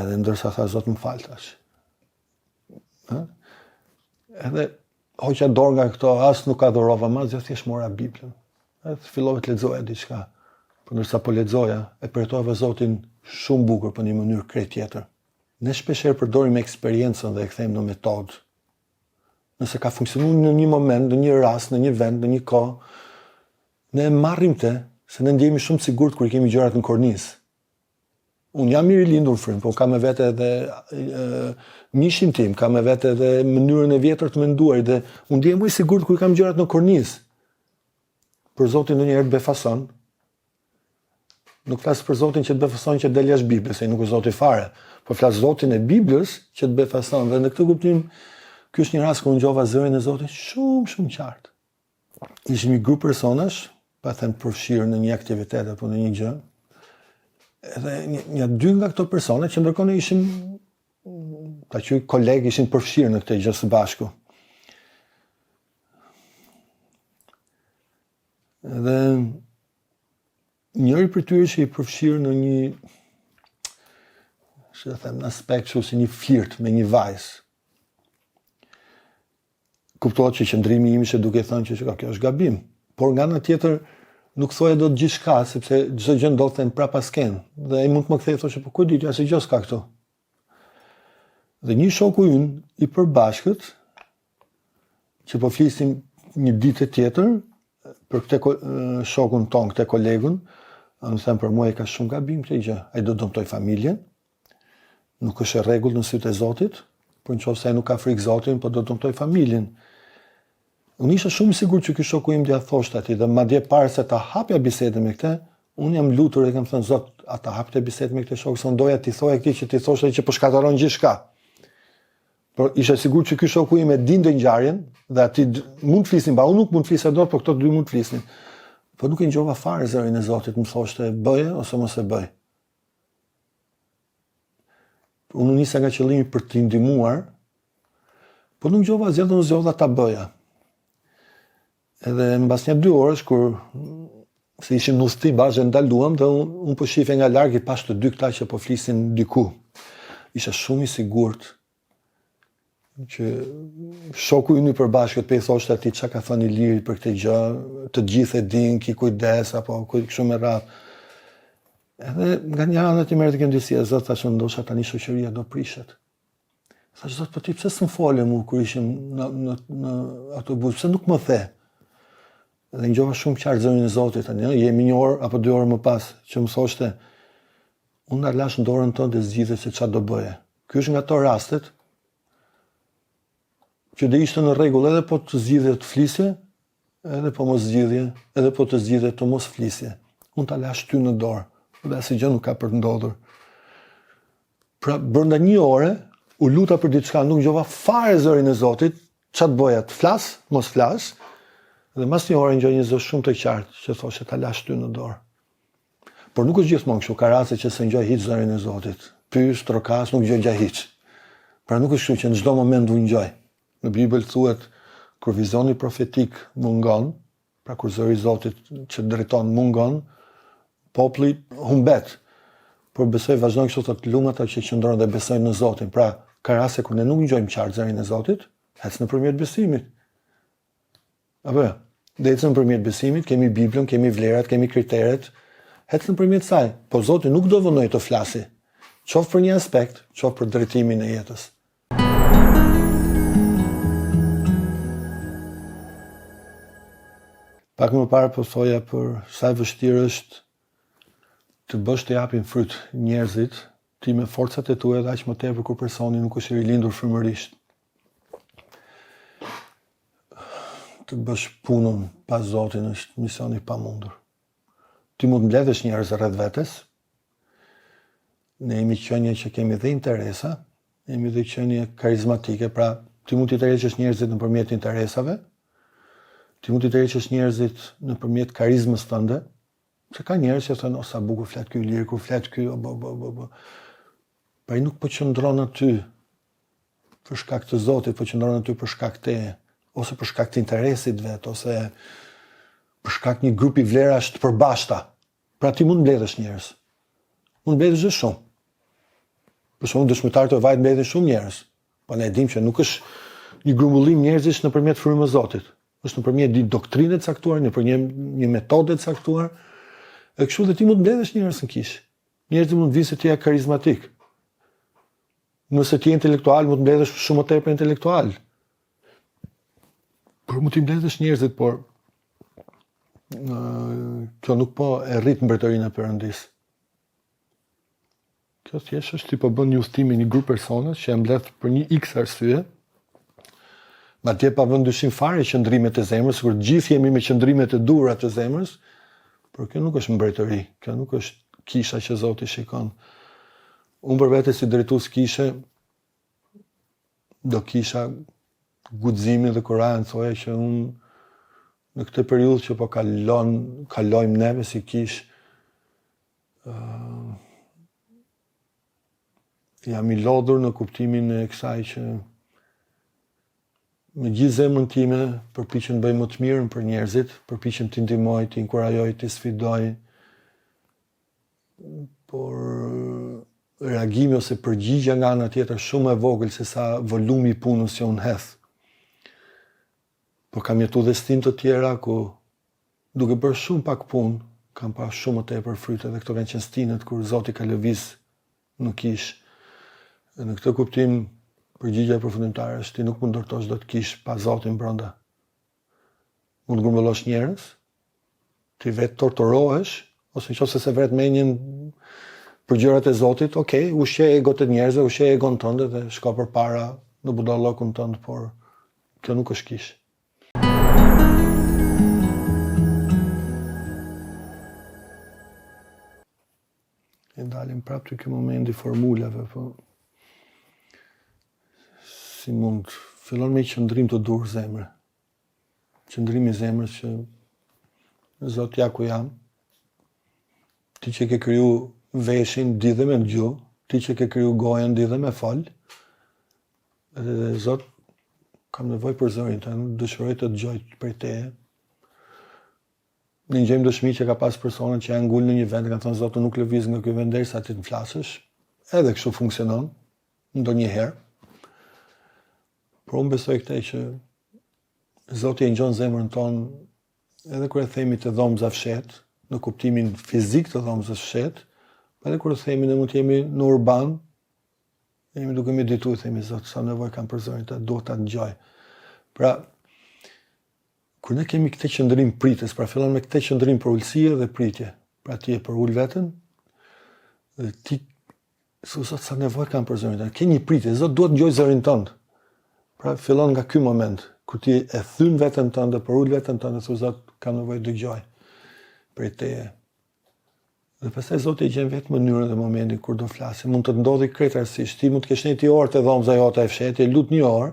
Edhe ndërsa tha Zot më fal tash. Ë? Edhe hoqa dorë nga këto, as nuk adhurova më, asgjë thjesht mora Biblën. Edhe fillova të lexoja diçka. Po ndërsa po lexoja, e përjetova Zotin shumë bukur, po në një mënyrë krejt tjetër. Ne shpeshherë përdorim eksperiencën dhe e kthejmë në metodë. Nëse ka funksionuar në një moment, në një rast, në një vend, në një kohë, ne e marrim këtë, se ne ndjehemi shumë të sigurt kur i kemi gjërat në kornizë. Unë jam i rilindur në frymë, po kam me vete edhe e, mishin tim, kam me vete edhe mënyrën e vjetër të menduarit dhe unë ndihem më i sigurt kur i kam gjërat në kornizë. Por Zoti ndonjëherë të befason. Nuk flas për Zotin që të befason që del jashtë Biblës, se nuk është Zoti fare, po flas Zotin e Biblës që të befason dhe në këtë kuptim ky është një rast ku unë ngjova zërin e Zotit shumë shumë qartë. Ishim një grup personash, pa them të përfshirë në një aktivitet apo në një gjë. Edhe një, një dy nga këto persona që ndërkohë ne ishim ta quaj kolegë ishin përfshirë në këtë gjë së bashku. Edhe njëri prej tyre ishte i përfshirë në një si të them, në aspekt kështu si një flirt me një vajzë. Kuptohet që qëndrimi im ishte duke thënë që shiko, kjo është gabim. Por nga ana tjetër nuk thoja dot gjithçka sepse çdo gjë ndodhte në prapaskenë dhe ai mund të më kthejë thoshte po ku di ti asgjë s'ka këtu. Dhe një shoku ynë i përbashkët, që po flisim një ditë tjetër, për këtë shokun tonë, këtë kolegun, më them për mua e ka shumë gabim këtë gjë. Ai do dëmtojë familjen, nuk është e rregullt në sytë e Zotit, por në qoftë se ai nuk ka frikë Zotin, po do dëmtojë familjen. Unë isha shumë i sigurt që ky shoku im do ia thoshte atij dhe madje para se ta hapja bisedën me këtë, unë jam lutur dhe kam thënë Zot, a ta hap këtë bisedë me këtë shok, se unë doja t'i thoja këtij që t'i thoshte që po shkatërron gjithçka. Por isha i sigurt që ky shoku im e dinte ngjarjen dhe aty mund të flisnin, ba unë nuk mund të flisja dot, por këto dy mund të flisnin. Po nuk e ngjova fare zërin e Zotit, më thoshte bëje ose mos e bëj. Unë u nisa nga qëllimi për t'i ndihmuar, po nuk ngjova asgjë dhe unë zgjodha ta bëja. Edhe mbas një dy orësh kur se ishim në udhëtim bashkë ndaluam dhe unë un po shifja nga larg i pashë të dy këta që po flisin diku. Isha shumë i sigurt që shoku ynë i përbashkët po i thoshte atij çka ka thënë Iliri për këtë gjë, të gjithë e dinë, ki kujdes apo kështu me radhë. Edhe nga një anë të merrte kjo ndjesia, Zot thashë ndoshta tani shoqëria do prishet. Thashë Zot, po ti pse s'më fole mu kur ishim në në në autobus, pse nuk më the? Dhe ngjova shumë qartë zërin e Zotit tani, jemi një orë apo dy orë më pas që më thoshte unë ta lashë në dorën tënde zgjidhe se çfarë do bëje. Ky është nga ato rastet që do ishte në rregull edhe po të zgjidhje të flisje, edhe po mos zgjidhje, edhe po të zgjidhje të mos flisje. Unë ta lashë ty në dorë, dhe asgjë nuk ka për të ndodhur. Pra, brenda një ore, u luta për diçka, nuk ngjova fare zërin e Zotit, ça të bëja, të flas, mos flas, dhe mas një ore ngjoj një zë shumë të qartë, që thoshte ta lashë ty në dorë. Por nuk është gjithmonë kështu, ka raste që s'e ngjoj hiç zërin e Zotit. Pyes, trokas, nuk ngjoj gjë hiç. Pra nuk është kështu që në çdo moment unë ngjoj. Në Bibël thuhet kur vizioni profetik mungon, pra kur zëri i Zotit që drejton mungon, populli humbet. Por besoj vazhdon kështu thotë lum ata që qëndrojnë dhe besojnë në Zotin. Pra, ka raste kur ne nuk ngjojmë qartë zërin e Zotit, ec nëpërmjet besimit. Apo jo? Dhe ec nëpërmjet besimit, kemi Biblën, kemi vlerat, kemi kriteret, ec nëpërmjet saj. Po Zoti nuk do vonojë të flasi, qoftë për një aspekt, qoftë për drejtimin e jetës. Pak më parë po thoja për sa e vështirë është të bësh të japin fryt njerëzit, ti me forcat e tua dhe aq më tepër kur personi nuk është i rilindur frymërisht. Të bësh punën pa Zotin është mision i pamundur. Ti mund të mbledhësh njerëz rreth vetes. Ne jemi qenie që kemi dhe interesa, jemi dhe qenie karizmatike, pra ti mund t'i tërheqësh njerëzit nëpërmjet interesave, ti mund t'i tërheqësh njerëzit nëpërmjet karizmës tënde, se ka njerëz që thonë, o sa bukur flet ky Ilir, kur flet ky, o bo bo bo bo. Pra ai nuk po qëndron aty për shkak të Zotit, po qëndron aty për shkak të ose për shkak të interesit vet ose për shkak një grupi vlerash të përbashkëta. Pra ti mund të mbledhësh njerëz. Mund të mbledhësh dhe shumë. Për shembull, dëshmitarët e Jehovait mbledhin shumë njerëz. Po ne e dimë që nuk është një grumbullim njerëzish nëpërmjet frymës së Zotit. Është nëpërmjet një doktrine të caktuar, nëpërmjet një metode të caktuar. E kështu dhe ti mund të mbledhësh njerëz në kishë. Njerëzit mund të vinë se ti je karizmatik. Nëse ti je intelektual, mund të mbledhësh shumë më tepër intelektual. Por mund t'i mbledhësh njerëzit, por në, kjo nuk po e rrit mbretërinë e Perëndisë. Kjo thjesht është ti po bën një udhëtim me një grup personash që e mbledh për një X arsye. Madje pa vënë dyshim fare qëndrimet e zemrës, sikur të gjithë jemi me qëndrimet e duhura të zemrës, por kjo nuk është mbretëri, kjo nuk është kisha që Zoti shikon. Unë për vete si drejtues kishe do kisha guximin dhe kurajën të thoja që unë në këtë periudhë që po kalon, kalojmë neve si kishë, uh, jam i lodhur në kuptimin e kësaj që me gjithë zemrën time përpiqem të bëj më të mirën për njerëzit, përpiqem t'i ndihmoj, t'i inkurajoj, t'i sfidoj, por reagimi ose përgjigja nga ana tjetër shumë më e vogël se sa volumi i punës që unë hedh. Po kam jetu dhe stinë të tjera ku duke bërë shumë pak punë, kam pa shumë më tepër fryte dhe këto kanë qenë stinët kur Zoti ka lëviz në kishë. Në këtë kuptim. Përgjigja përfundimtare është ti nuk mund ndërtosh dot kishë pa Zotin brenda. Mund të grumbullosh njerëz, ti vetë torturohesh, ose në qoftë se s'e vret mendjen për gjërat e Zotit, ok, ushqe egot e njerëzve, ushqe egon tënde dhe shko përpara në budallëkun tënd, por kjo nuk është kishë. E dalim prapë te ky moment i formulave, po si mund fillon me qëndrim të duhur zemre. Qëndrimi i zemrës që Zot ja ku jam. Ti që ke kriju veshin, di dhe me dëgju, ti që ke kriju gojën, di dhe me fol. Dhe, dhe Zot, kam nevojë për zërin tënd, dëshiroj të dëgjoj prej teje. Ne gjejmë dëshmi që ka pas persona që janë ngul në një vend dhe kanë thënë Zot, unë nuk lëviz nga ky vend derisa ti të më flasësh. Edhe kështu funksionon ndonjëherë. Por unë besoj këtë që Zoti e ngjon zemrën tonë edhe kur e themi te dhomëza fshehtë, në kuptimin fizik të dhomëzës fshehtë, po edhe kur e themi ne mund të jemi në urban, jemi duke medituar, themi Zot, sa nevojë kam për zërin tënd, duhet ta dëgjoj. Pra, Kur ne kemi këtë qëndrim pritës, pra fillon me këtë qëndrim përulësie dhe pritje. Pra ti e përul veten dhe ti thua Zot sa nevojë kam për zërin tënd. Ke një pritje, Zot dua të dëgjoj zërin tënd. Pra fillon nga ky moment kur ti e thyn veten tënde, përul veten tënde, thua Zot kam nevojë të dëgjoj prej teje. Dhe pastaj Zoti e gjen vetë mënyrën dhe momentin kur do flasi. Mund të të ndodhi krejt rastësisht. Ti mund të kesh nejt një orë te dhomëza jote e fshehtë, je lut një orë,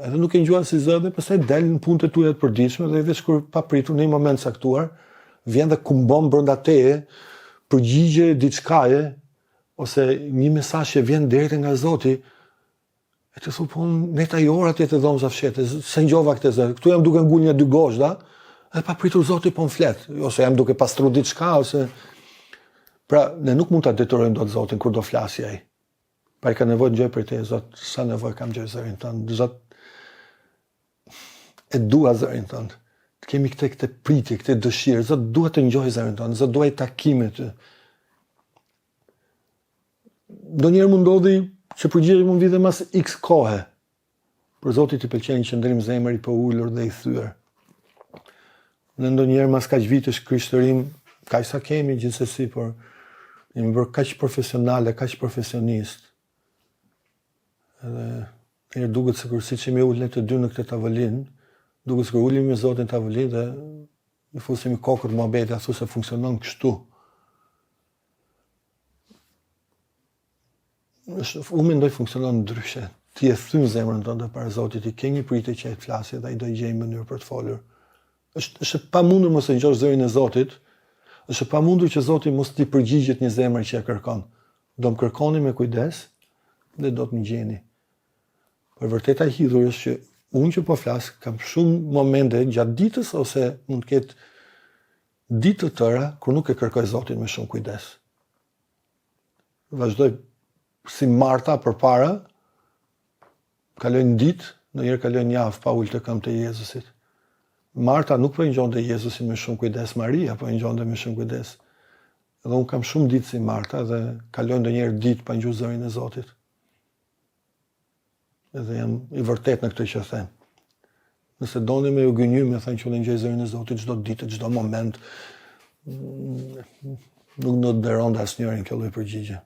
edhe nuk e ngjuan si zë dhe pastaj del në punët e tua të përditshme dhe veç kur papritur në një moment caktuar vjen dhe kumbon brenda teje përgjigje diçkaje ose një mesazh që vjen direkt nga Zoti E ti thu, po unë nejta një orë atje te dhomëza fshehtë, s'e ngjova këtë zë, këtu jam duke ngul një dy gozhda, dhe papritur Zoti po më flet, ose jam duke pastru diçka, ose... Pra, ne nuk mund ta detyrojmë dot Zotin kur do flasi ai. Pra ai ka nevojë të ngjoj prej teje, Zot, sa nevojë kam ngjoj zërin tënd, Zot, e dua zërin tënd. Të kemi këtë këtë pritje, këtë dëshirë, Zot, dua të ngjoj zërin tënd, Zot, dua një takim me ty. Ndonjëherë mund ndodhi që përgjigja mund vijë dhe mas X kohe. Por Zotit i pëlqen qëndrim zemër i përulur dhe i thyer. Ne ndonjëherë mas kaq vitesh krishtërim, kaq sa kemi gjithsesi, por jemi bërë kaq profesionale, kaq profesionist. Edhe herë duket sikur siç jemi ulë ne të dy në këtë tavolinë, duket sikur ulemi me Zotin në tavolinë dhe i fusemi kokët muhabetit, a thu se funksionon kështu. Është, unë mendoj funksionon ndryshe. Ti e thyn zemrën tënde para Zotit, ti ke një pritje që ai të flasi dhe ai do gjejë mënyrë për të folur. Është është e pamundur mos e ngjosh zërin e Zotit. Është e pamundur që Zoti mos t'i përgjigjet një zemre që e kërkon. Do më kërkoni me kujdes dhe do të më gjeni. Por e vërteta e hidhur është që unë që po flas kam shumë momente gjatë ditës ose mund të ketë Ditë të tëra kur nuk e kërkoj Zotin me shumë kujdes. Vazhdoj si Marta përpara, kalojnë ditë, ndonjëherë kalojnë javë pa ulë këmbët te Jezusit. Marta nuk po e ngjonte Jezusin me shumë kujdes, Maria po e ngjonte me shumë kujdes. Dhe unë kam shumë ditë si Marta dhe kaloj ndonjëherë ditë pa ngju zërin e Zotit. Edhe jam i vërtet në këtë që them. Nëse doni me ju gënjy, me thënë që unë ngjoj zërin e Zotit çdo ditë, çdo moment, nuk do të nderonte asnjërin kjo lloj përgjigje.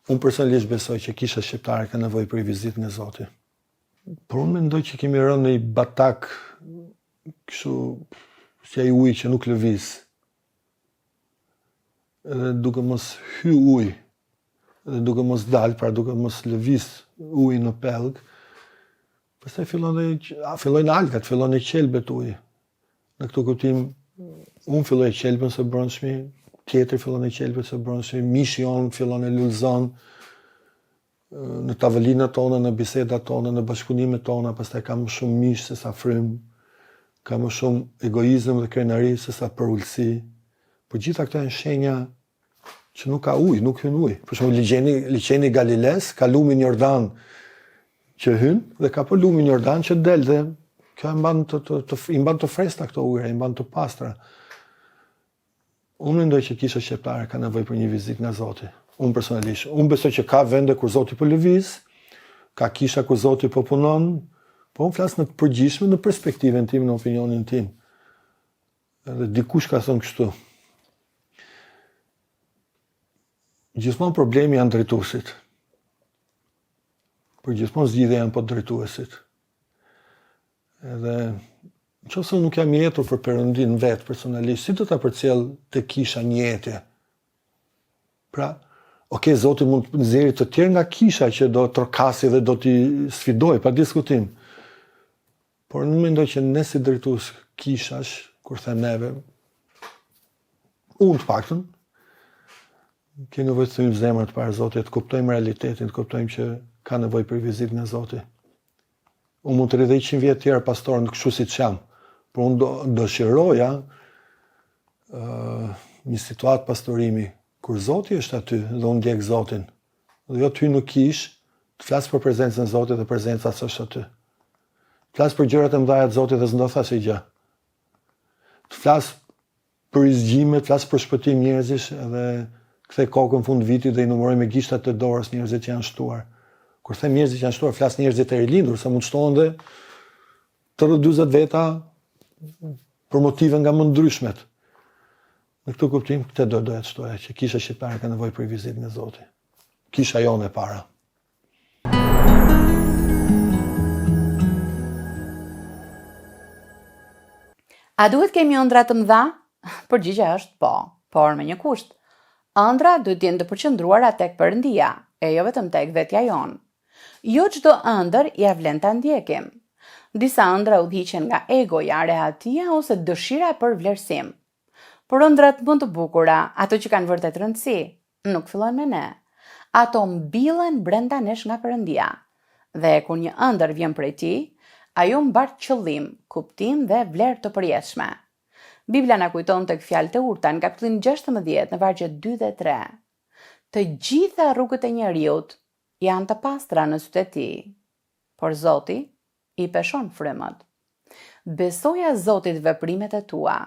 Unë personalisht besoj që kisha shqiptare ka nevojë për vizitë nga Zoti. Por unë mendoj që kemi rënë në një batak kështu si ai uji që nuk lëviz. Edhe duke mos hy ujë, dhe duke mos dal, pra duke mos lëviz uji në pellg, pastaj fillon dhe a fillojnë algat, fillon e qelbet uji. Në këtë kuptim, unë filloj e qelbem së brendshmi, tjetri fillon e qelbet së brendshmi, mishi jonë fillon e lulëzon, në tavolinat tona, në bisedat tona, në bashkëpunimet tona, pastaj ka më shumë mish se sa frymë, ka më shumë egoizëm dhe krenari se sa përulësi. Por gjitha këto janë shenja që nuk ka ujë, nuk hyn ujë. Për shembull, liqeni, liqeni i Galilesë ka lumin Jordan që hyn dhe ka po lumin Jordan që del dhe kjo e mban të, të, të, i mban të freskëta këto ujëra, i mban të pastra. Unë mendoj që kisha shqiptare ka nevojë për një vizitë nga Zoti. Unë personalisht, unë besoj që ka vende ku Zoti po lëviz, ka kisha ku Zoti po punon, po unë flas në të përgjithshme në perspektivën time, në opinionin tim. Edhe dikush ka thënë kështu. Gjithmonë problemi janë drejtuesit. Por gjithmonë zgjidhja janë po drejtuesit. Edhe në qoftë se nuk jam i etur për Perëndinë vetë personalisht, si do ta përcjell te kisha një etje? Pra, ok, Zoti mund të nxjerrë të tjerë nga kisha që do trokasi dhe do t'i sfidojë pa diskutim. Por unë mendoj që ne si drejtues kishash, kur them neve, unë të paktën, kemi nevojë të thyejmë zemrat para Zotit, të kuptojmë realitetin, të kuptojmë që ka nevojë për vizitë nga Zoti. Unë mund të rri dhe 100 vjet tjerë pastor në kështu siç jam, por unë do, dëshiroja uh, një situatë pastorimi, kur Zoti është aty dhe unë ndjek Zotin, dhe jo të hyj në kishë, të flas për prezencën e Zotit dhe prezenca s'është aty. Të flas për gjërat e mëdha të Zotit dhe s'ndodh asnjë gjë. Të flas për rizgjime, të flas për shpëtim njerëzish edhe kthej kokën fund vitit dhe i numëroj me gishtat e dorës njerëzit që janë shtuar. Kur them njerëzit që janë shtuar, flas njerëzit e rilindur, se mund të shtohen dhe 30-40 veta për motive nga më ndryshmet. Në këtë kuptim, këtë do doja të shtoja, që kisha shqiptare ka nevojë për vizitë nga Zoti. Kisha jonë e para. A duhet kemi ëndrra të mëdha? Përgjigja është po, por me një kusht. Ëndrrat duhet të jenë të përqendruara tek Perëndia, e jo vetëm tek vetja jonë. Jo çdo ëndërr ia vlen ta ndjekim. Disa ëndrra udhëhiqen nga egoja, rehatia ose dëshira për vlerësim. Por ëndrrat më të bukura, ato që kanë vërtet rëndësi, nuk fillojnë me ne. Ato mbillen brenda nesh nga Perëndia. Dhe kur një ëndërr vjen prej Tij, ajo mbart qëllim, kuptim dhe vlerë të përjetshme. Bibla na kujton tek Fjalët e Urta në kapitullin 16 në vargjet 2 dhe 3. Të gjitha rrugët e njeriut janë të pastra në sytë e tij, por Zoti i peshon frymët. Besoja Zotit veprimet e tua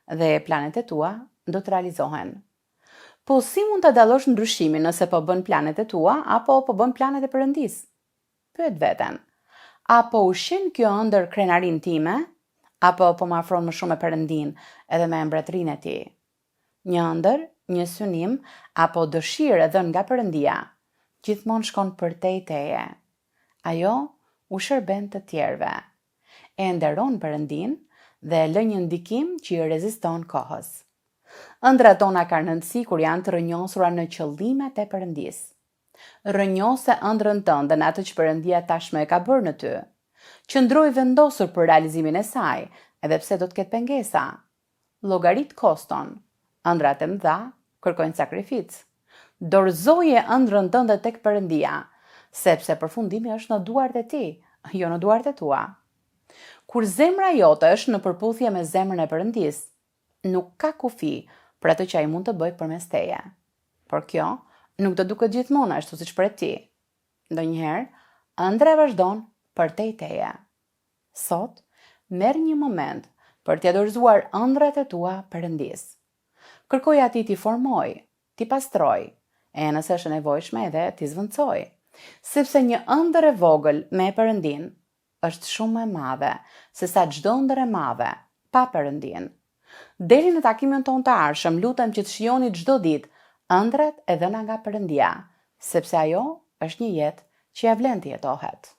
dhe planet e tua do të realizohen. Po si mund ta dallosh ndryshimin nëse po bën planet e tua apo po bën planet e Perëndisë? Pyet veten. A po ushqen kjo ëndërr krenarinë time apo po më afron më shumë me Perëndinë edhe me mbretërinë e Tij? Një ëndërr, një synim apo dëshirë e dhënë nga Perëndia, gjithmonë shkon përtej teje. Ajo u shërben të tjerëve. E nderon Perëndinë dhe lë një ndikim që i reziston kohës. Ëndrrat tona kanë rëndësi kur janë të rrënjosura në qëllimet e Perëndisë. Rrënjose ëndrrën tënde në atë që Perëndia tashmë e ka bërë në ty. Qëndro i vendosur për realizimin e saj, edhe pse do të ketë pengesa. Llogarit koston. Ëndrrat e mëdha kërkojnë sakrificë. Dorëzoje ëndrrën tënde tek Perëndia, sepse përfundimi është në duart e Tij, jo në duart e tua. Kur zemra jote është në përputhje me zemrën e Perëndisë, Nuk ka kufi për atë që ai mund të bëjë përmes teje. Por kjo nuk do duket gjithmonë ashtu siç pret ti. Ndonjëherë, ëndrra vazhdon përtej teje. Sot, merr një moment për t'ia dorëzuar ëndrrat e tua Perëndisë. Kërkoji atij t'i formojë, t'i pastrojë, e nëse është e nevojshme edhe t'i zëvendësojë. Sepse një ëndërr e vogël me Perëndinë është shumë më e madhe sesa çdo ëndërr e madhe pa Perëndinë. Deri në takimin tonë të ardhshëm, lutem që të shijoni çdo ditë ëndrrat e dhëna nga Perëndia, sepse ajo është një jetë që ia vlen të jetohet.